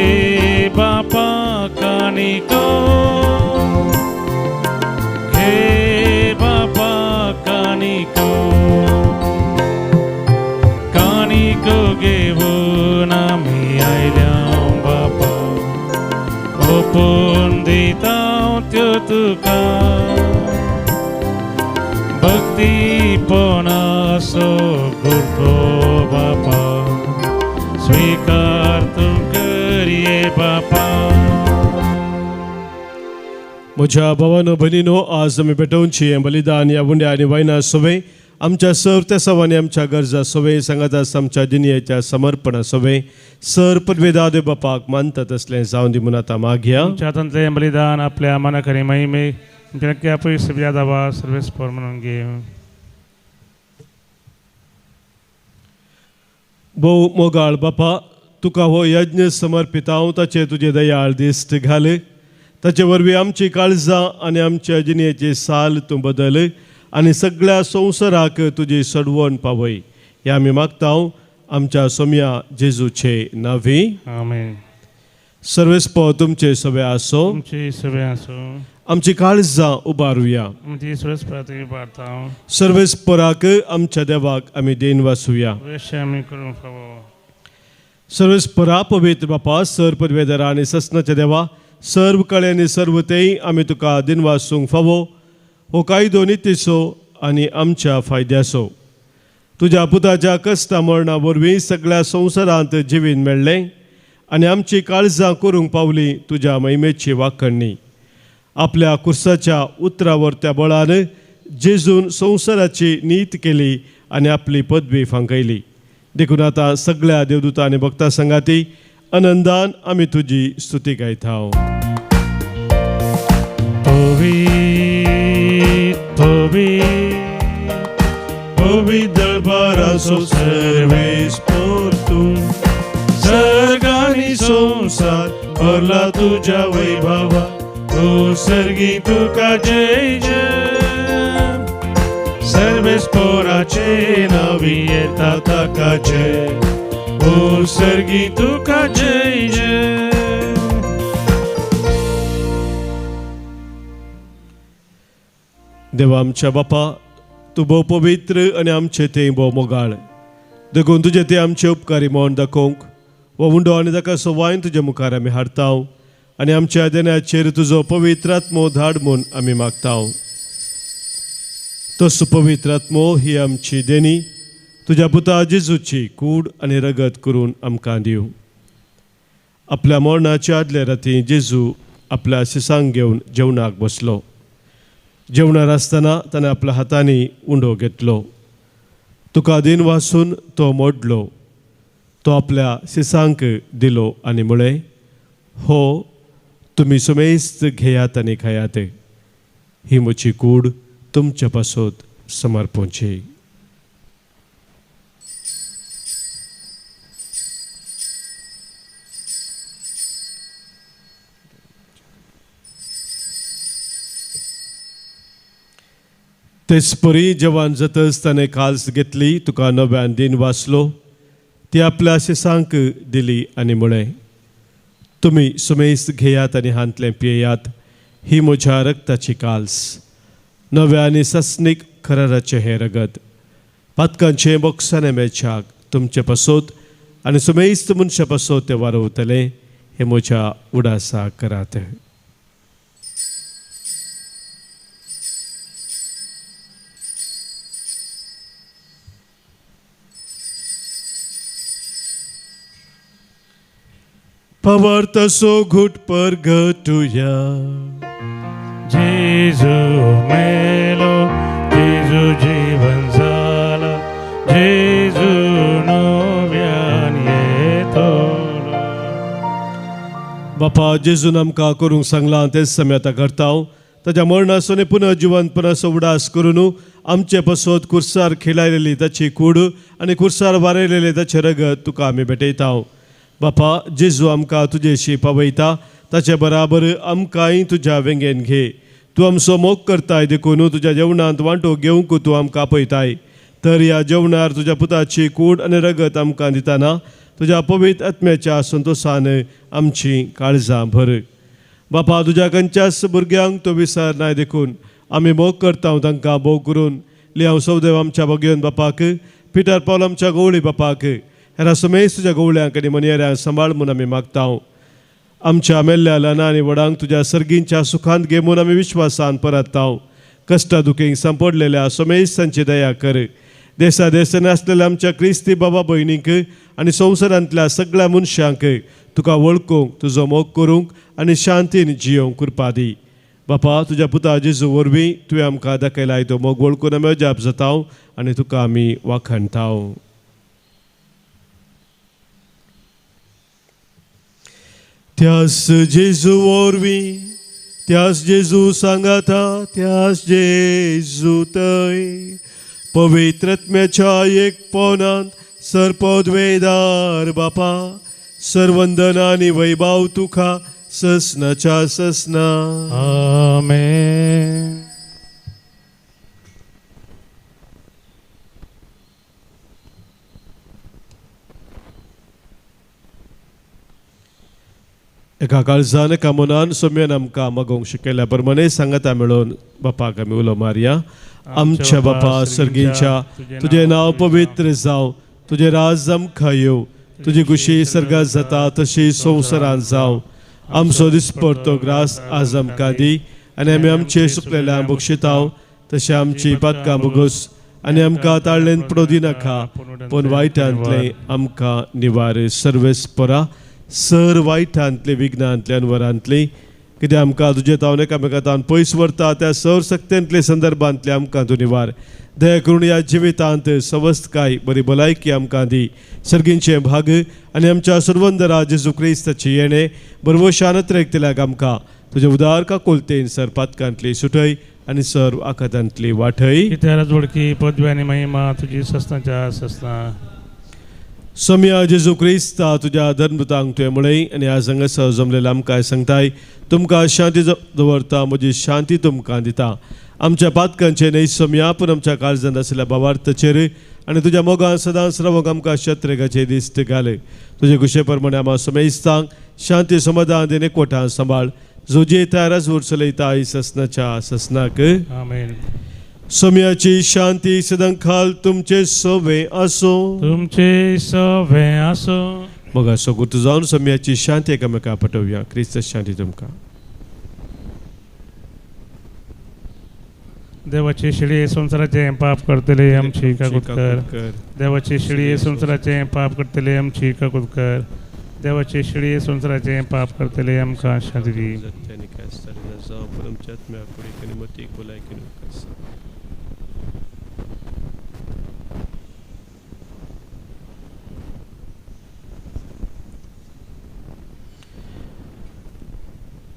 बापा कानिको, घे बापा कानिको, कानिको घेवन आमी आयल्या बापा, ओपून दिता त्यो तुका भक्तीपणाचो गुरतो बापा, स्वीकार तूं करये बापा. म्हज्या भावानो भयणीनो, आज आमी पेटोवची हें बलिदान ह्या उंड्या आनी वायना सवे आमच्या सर तेसांव आनी आमच्या गरजा सवे सांगातास आमच्या जिणयेच्या समर्पणा सवे सर पदवेदा देव बापाक मानता तसलें जावन दी म्हूण आतां मागया. तुमच्या हातांतलें बलिदान आपल्या मनाकरी महिमे नक्की आपण सगळ्या सर्वेस्पर म्हणून घेऊ. भोव मोगाळ बापा, तुका हो यज्ञ समर्पित हांव ताचे तुजे दयाळ दिश्ट घाल, ताचे वरवीं आमची काळजां आनी आमच्या जिणेची साल तूं बदल आनी सगळ्या संवसाराक तुजी सडवण पावय. हे आमी मागता आमच्या सोम्या जेजूचे नांवी. आमेन. सर्वेस्पर तुमचे सगळे आसो. तुमची सगळे असो. आमची काळजां उबारुया. आमची सर्वेस्पराक उबारता. सर्वेस्पराक आमच्या देवाक आमी देन वासुया. अवश्य आमी करूंक फावो. सर्वेस्परा पवित्र बापा, सर पदवेदारा आनी ससनाच्या देवा, सर्व कळे आनी सर्व तेय आमी तुका दिनवासूंक फावो. हो कायदो नितीचो आनी आमच्या फायद्याचो. तुज्या पुताच्या कश्टा मरणा वरवीं सगळ्या संवसारांत जिवीत मेळ्ळें आनी आमची काळजां करूंक पावली तुज्या महिमेची वाखणणी. आपल्या कुर्साच्या उतरावर त्या बळान जेजून संवसाराची नीत केली आनी आपली पदवी फांकयली. देखून आतां सगळ्या देवदूता आनी भक्ता संगाती आनंदान आमी तुजी स्तुती गायता. पवित्र पवित्र पवित्र दरबाराचो सर्वेस्पर तूं, सर्ग आनी संवसार भरला तुज्या वैभवा, ओ सर्गी तुका जय जय. सर्वेस्पराचे नावी येता ताका जय, ओ सर्गी तुका जय जय. देवा आमच्या बापा, तूं भोव पवित्र आनी आमचे तें भोव मोगाळ, देखून तुजे ते आमचे उपकारी म्हूण दाखोवंक हो उंडो आनी ताका सवायन तुज्या मुखार आमी हाडता आनी आमच्या देण्याचेर तुजो पवित्र आत्मो धाड म्हूण आमी मागता. तो सुपवित्र आत्मो ही आमची देणी तुज्या पुता जेजूची कूड आनी रगत करून आमकां दिवं. आपल्या मरणाच्या आदल्या राती जेजू आपल्या शिसांक घेवन जेवणाक बसलो. जेवणार आसतना ताणें आपल्या हातांनी उंडो घेतलो, तुका दिन वासून तो मोडलो, तो आपल्या शिसांक दिलो आनी म्हळें, हो तुमी सुमेस्त घेयात आनी खायात, ही म्हजी कूड तुमचे पासत समर्पणची. तेच परी जेवण जातच ताणें काल्स घेतली, तुका नव्यान दिन वाचलो, ती आपल्या शिसांक दिली आनी म्हळें, तुमी सुमेस्त घेयात आनी हांतलें पियेयात, ही म्हज्या रक्ताची काल्स, नव्या आनी सस्नीक खराराचें हें रगत, पातकांचें बोक्साने मेळच्याक तुमचे पासत आनी सुमेस्त मनशा पासत तें वारवतलें, हें म्हज्या उडासा करात. पवार्थाचो घुट परगटुया. जेजू मेलो, जेजू जीवन जाला, जेजू नव्यान येतलो. बापा बापा जेजून आमकां करूंक सांगलां तेच समय आतां करता. ताच्या मरणाचो आनी पुनर्जिवंतपणाचो उडास करून आमचे पसत कुर्सार खिलायलेली ताची कूड आनी कुर्सार वारयलेले ताचें रगत तुका आमी भेटयता. बापा जेजू आमकां तुजेशी पावयता, ताचे बराबर आमकांय तुज्या वेंगेन घे. तूं आमचो मोग करताय देखून तुज्या जेवणांत वांटो घेवंक तूं आमकां आपयताय. तर ह्या जेवणार तुज्या पुताची कूड आनी रगत आमकां दिताना तुज्या पवित्र आत्म्याच्या संतोशान आमची काळजां भर. बापा तुज्या खंयच्याच भुरग्यांक तूं विसरनाय देखून आमी मोग करता तांकां भोग करून लियांव सौदेव आमच्या भगयोन बापाक, पिटर पावल आमच्या गवळी बापाक, हेरा समेज तुज्या गवळ्यांक आनी मनयेऱ्यांक सांबाळ म्हूण आमी मागता. आमच्या मेल्ल्या ल्हान आनी व्हडांक तुज्या सर्गींच्या सुखांत घे म्हूण आमी विश्वासान परतता. कश्टा दुखींक सांपडलेल्या समेज तांची दया कर. देसा देसांनी आसलेल्या आमच्या क्रिस्ती बाबा भयणींक आनी संवसारांतल्या सगळ्या मनशांक तुका वळखूंक, तुजो मोग करूंक आनी शांतीन जियोवंक कृपा दी. बापा तुज्या पुता जेजू वरवीं तुवें आमकां दाखयलाय तो मोग वळखून आमी अजाप जाता आनी तुका आमी वाखाणता. त्यास जेजू वरवीं, त्यास जेजू सांगाता, त्यास जेजू थंय पवित्रत्म्याच्या एक पोनांत सर्पद्वेदार बापा सर्वंदन आनी वैभाव तुका ससनाच्या ससना. आमेन. एका काळजान एका मनान सोम्यान आमकां मागोवंक शिकयल्या प्रमाणे सांगाता मेळोवन बापाक आमी उलो मारया. आमच्या बापा सर्गींच्या, तुजें नांव पवित्र जावं, तुजें राज आमकां येवं, तुजी खुशी सर्गात जाता तशी संवसारांत जावं. आमचो दिसपडतो ग्रास आज आमकां दी आनी आमी आमचे सुकलेल्या बक्षिताव तशें आमची पातकां भोगोस आनी आमकां ताळ्ळेन पडो दिनाका, पूण वायटांतलें आमकां निवार. सर्वेस्परा सर वायटांतले विघ्नांतले अनवरांतले कितें आमकां तुजे तावन एकामेका तावन पयस व्हरता त्या सर सक्तेंतले संदर्भांतले आमकां तूं निवार. दया करून ह्या जिवितांत सवस्तकाय बरी भलायकी आमकां दी. सर्गींचे भाग आनी आमच्या सर्वंदरा जेजू क्रिस्ताची येणें बरवशान त्रेकतल्याक आमकां तुजे उदार काकुलतेन सर पातकांतली सुटय आनी सर्व आखातांतली वाटय. कित्याला जोडकी पदवी आनी महिमा तुजी ससनाच्या ससना. सम्या जेजू क्रिस्ता तुज्या धर्मतांक तुवें म्हळें आनी आज हांगासर जमलेल्या आमकां सांगताय, तुमकां शांती दवरता, म्हजी शांती तुमकां दिता. आमच्या पातकांचे न्हय सम्या, पूण आमच्या काळजांत आशिल्ल्या भावार्थाचेर आनी तुज्या मोगान सदांच रावंक आमकां शत्रेगाचे दिस्त घाले. तुजे खुशे प्रमाणे आमकां समेस्तांक शांती समाधान दिवन एकवटान सांबाळ, जो जे तयार चलयता ससनाच्या ससनाक. आमेन. सम्याची शांती सदांकाल तुमचे सवे आसूं. तुमचे सवे आसूं. मग सगुत जावन सम्याची शांती एकामेका पटोवया. क्रिस्त शांती तुमकां. देवाची शिळी संवसाराचे पाप करतले आमची काकूत कर. देवाची शिळी संवसाराचे पाप करतले आमची काकूत कर. देवाची शिळी संवसाराचे पाप करतले आमकां शांती दी.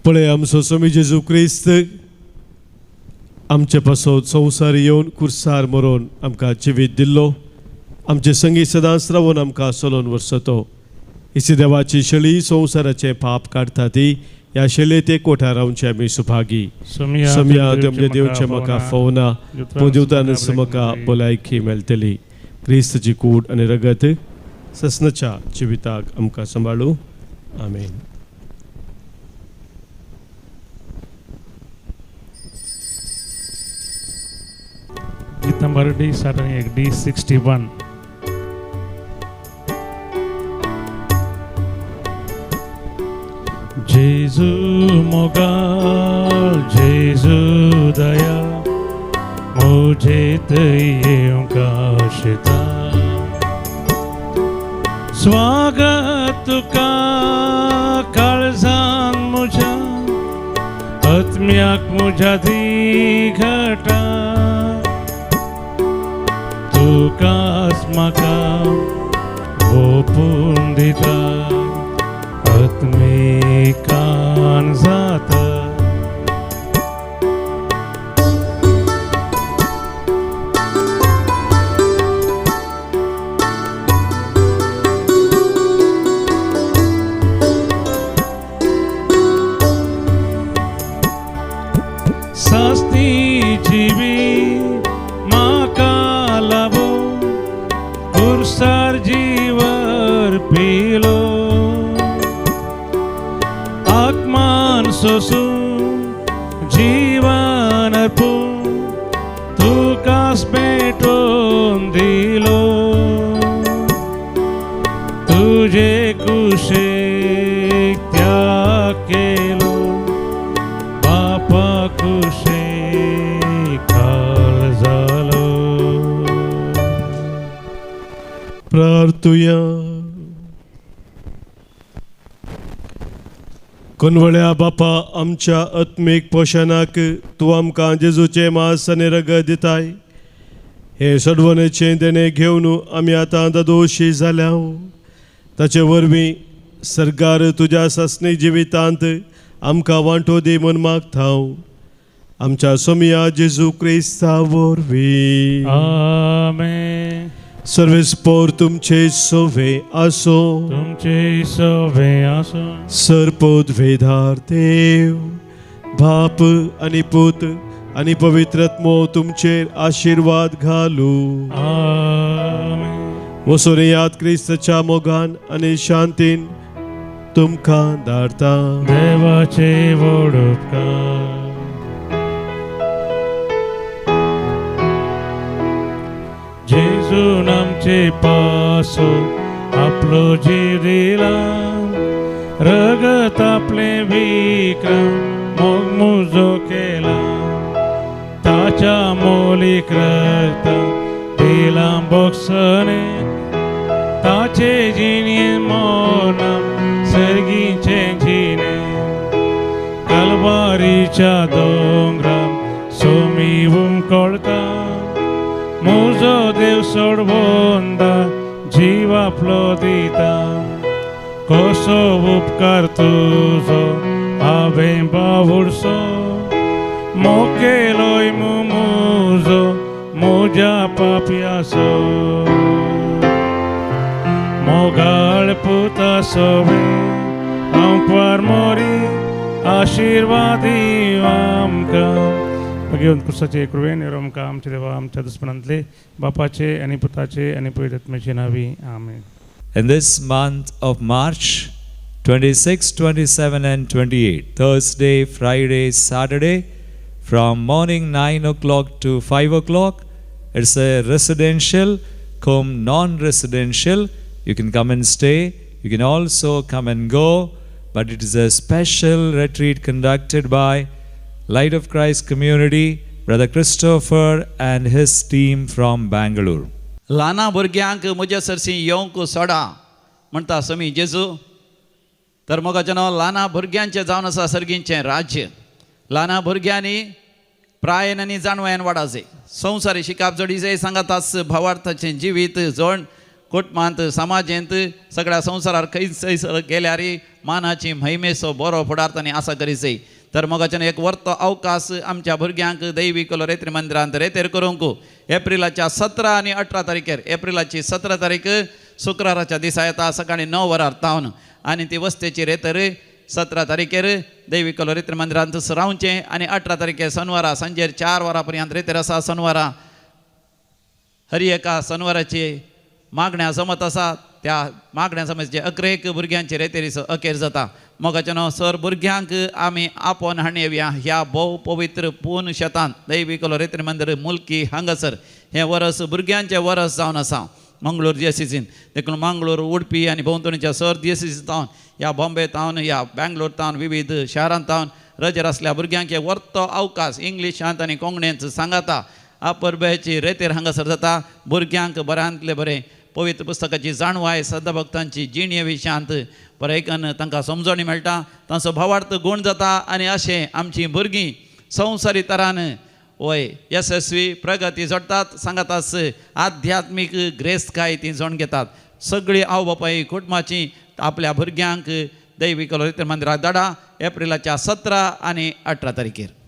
पळय आमचो स्वामी जेजू क्रिस्त आमचे पासत संवसार येवन कुर्सार मरोन आमकां जिवीत दिल्लो, आमचे संगी सदांच रावून आमकां चलोवन वर्सतो. इसी देवाची शळी संवसाराचें पाप काडटा ती ह्या शळयेत एकवटा रावचे आमी सुभागी. सम्या तुमचे देवचे म्हाका फोवना, पूण दिवतानच म्हाका भलायकी मेळटली. क्रिस्तची कूड आनी रगत ससनाच्या जिविताक आमकां सांबाळू. आमेन. गीत नंबर डी 61, डी 61. जेजू मोगाल, जेजू दया, मुझे येवंक आशेता. स्वागत तुका काळजान म्हज्या, आत्म्याक म्हज्या दी घटा. तुकाच म्हाका ओपून दिता आत्मिका सोसूं जीवन अर्पूं तुकाच भेटोवन दिलो तुजे कुशीक त्याग केलो बापा कुशीक काल जालो. प्रार्थुया. कोनवळ्या बापा आमच्या आत्मीक पोशणाक तूं आमकां जेजूचें मांस आनी रगत दिताय. हे सडवणेचें देणें घेवन आमी आतां दोशी जाल्या. ताचे वरवीं सरकार तुज्या सासणी जिवितांत आमकां वांटो दी म्हूण मागता आमच्या सोमिया जेजू क्रिस्ता वरवीं. आमेन. सर्वेस्पोर तुमचे सोवे आसो. तुमचे सोवे आसो. सर्पोद्वेधार देव बाप आनी पूत आनी पवित्र आत्मो तुमचेर आशिर्वाद घालू. आमेन. वसोन याद क्रिस्ताच्या मोगान आनी शांतीन तुमकां धाडता. देवाचे व्हड उपकार. जेजून आमचे पासो आपलो जीव दिला रगत आपले विक्रम मोग मुजो केला ताच्या मोलीक रगता दिला बोक्सने ताचे जिणे मोना सर्गीचे जिणे कलवारीच्या दोंगरा सोमी उमकळता मुजो देव सोडवंदा जीव आपलो दिता कसो उपकार तुजो हांवें बावुडसो मोकेलोय मुजो मुज्या पापयासो मोगाळ पुता सोवे हांव क्वार मोरी आशिर्वादी आमकां. घेवन क्रिस्ताचे कृपेन आमकां आमच्या देवा आमच्या दुस्मनांतले बापाचे आनी पुताचे आनी पवित्र आत्म्याचे नांवी आमेन. In this month of March, 26, 27 and 28, Thursday, Friday, Saturday, from morning 9 o'clock to 5 o'clock, it's a residential cum non-residential. You can come and stay. You can also come and go. But it is a special retreat conducted by Light of Christ Community, Brother Christopher and his team from Bangalore. ल्हाना भुरग्यांक म्हज्या सरशी येवंक सोडा म्हणटा समी जेजू. तर मोगाचें ल्हाना भुरग्यांचें जावन आसा सर्गींचें राज्य. ल्हाना भुरग्यांनी प्रायेन आनी जाणवायेन वाडाचे संवसारी शिकाप जोडीचे सांगातास भावार्थाचें जिवीत जोड कुटुंबांत समाजेंत सगळ्या संवसारार खंय गेल्यार मानाची महिमेचो बरो फुडार आनी आसा करीचे. तर मोगाच्यान एक वर्तो अवकाश आमच्या भुरग्यांक दैवीक रेत्री मंदिरांत रेतेर करूंक एप्रिलाच्या 17 आनी 18 तारखेर एप्रिलाची 17 तारीख शुक्राराच्या दिसा येता सकाळी 9 वरार तावन आनी ती वस्तेची रेतर 17 तारखेर दैवीक रेत्री मंदिरांत रावचें आनी 18 तारखेर शनिवारा सांजेर 4 वरां पर्यंत रेतेर आसा. शनिवारा हरी एका शनिवाराची मागण्या जमत आसा त्या मागण्या समजचे अकरेक भुरग्यांचे रेतेरीचो अखेर जाता. मोगाचें सर भुरग्यांक आमी आपोवन हाडून येवया ह्या भोव पवित्र पूर्ण शेतान दैवीक रेत्री मंदिर मुल्की हांगासर हें वरस भुरग्यांचें वरस जावन आसा मंगळूर दियसीसीन. देखून मंगळूर उडपी आनी भोंवतणीच्या सर दियसीसी तावन ह्या बॉम्बे तावन ह्या बँगलोर तावन विविध शारांत तावन रजेर आसल्या भुरग्यांक हे वर्तो अवकाश इंग्लिशांत आनी कोंकणींत सांगाता अपरबेची रेतेर हांगासर जाता. भुरग्यांक बऱ्यांतले बरें पवित्र पुस्तकाची जाणवाय सदभक्तांची जिणे विशयांत परेकन तांकां समजणी मेळटा तांचो भावार्थ गूण जाता आनी अशें आमचीं भुरगीं संवसारी तरान वय यशस्वी प्रगती जोडटात सांगातास आध्यात्मीक ग्रेस्तकाय ती जोड घेतात. सगळीं आवय बापाय कुटुंबाची आपल्या भुरग्यांक दैवीक मंदिराक धाडा एप्रिलाच्या 17 आनी 18 तारखेर.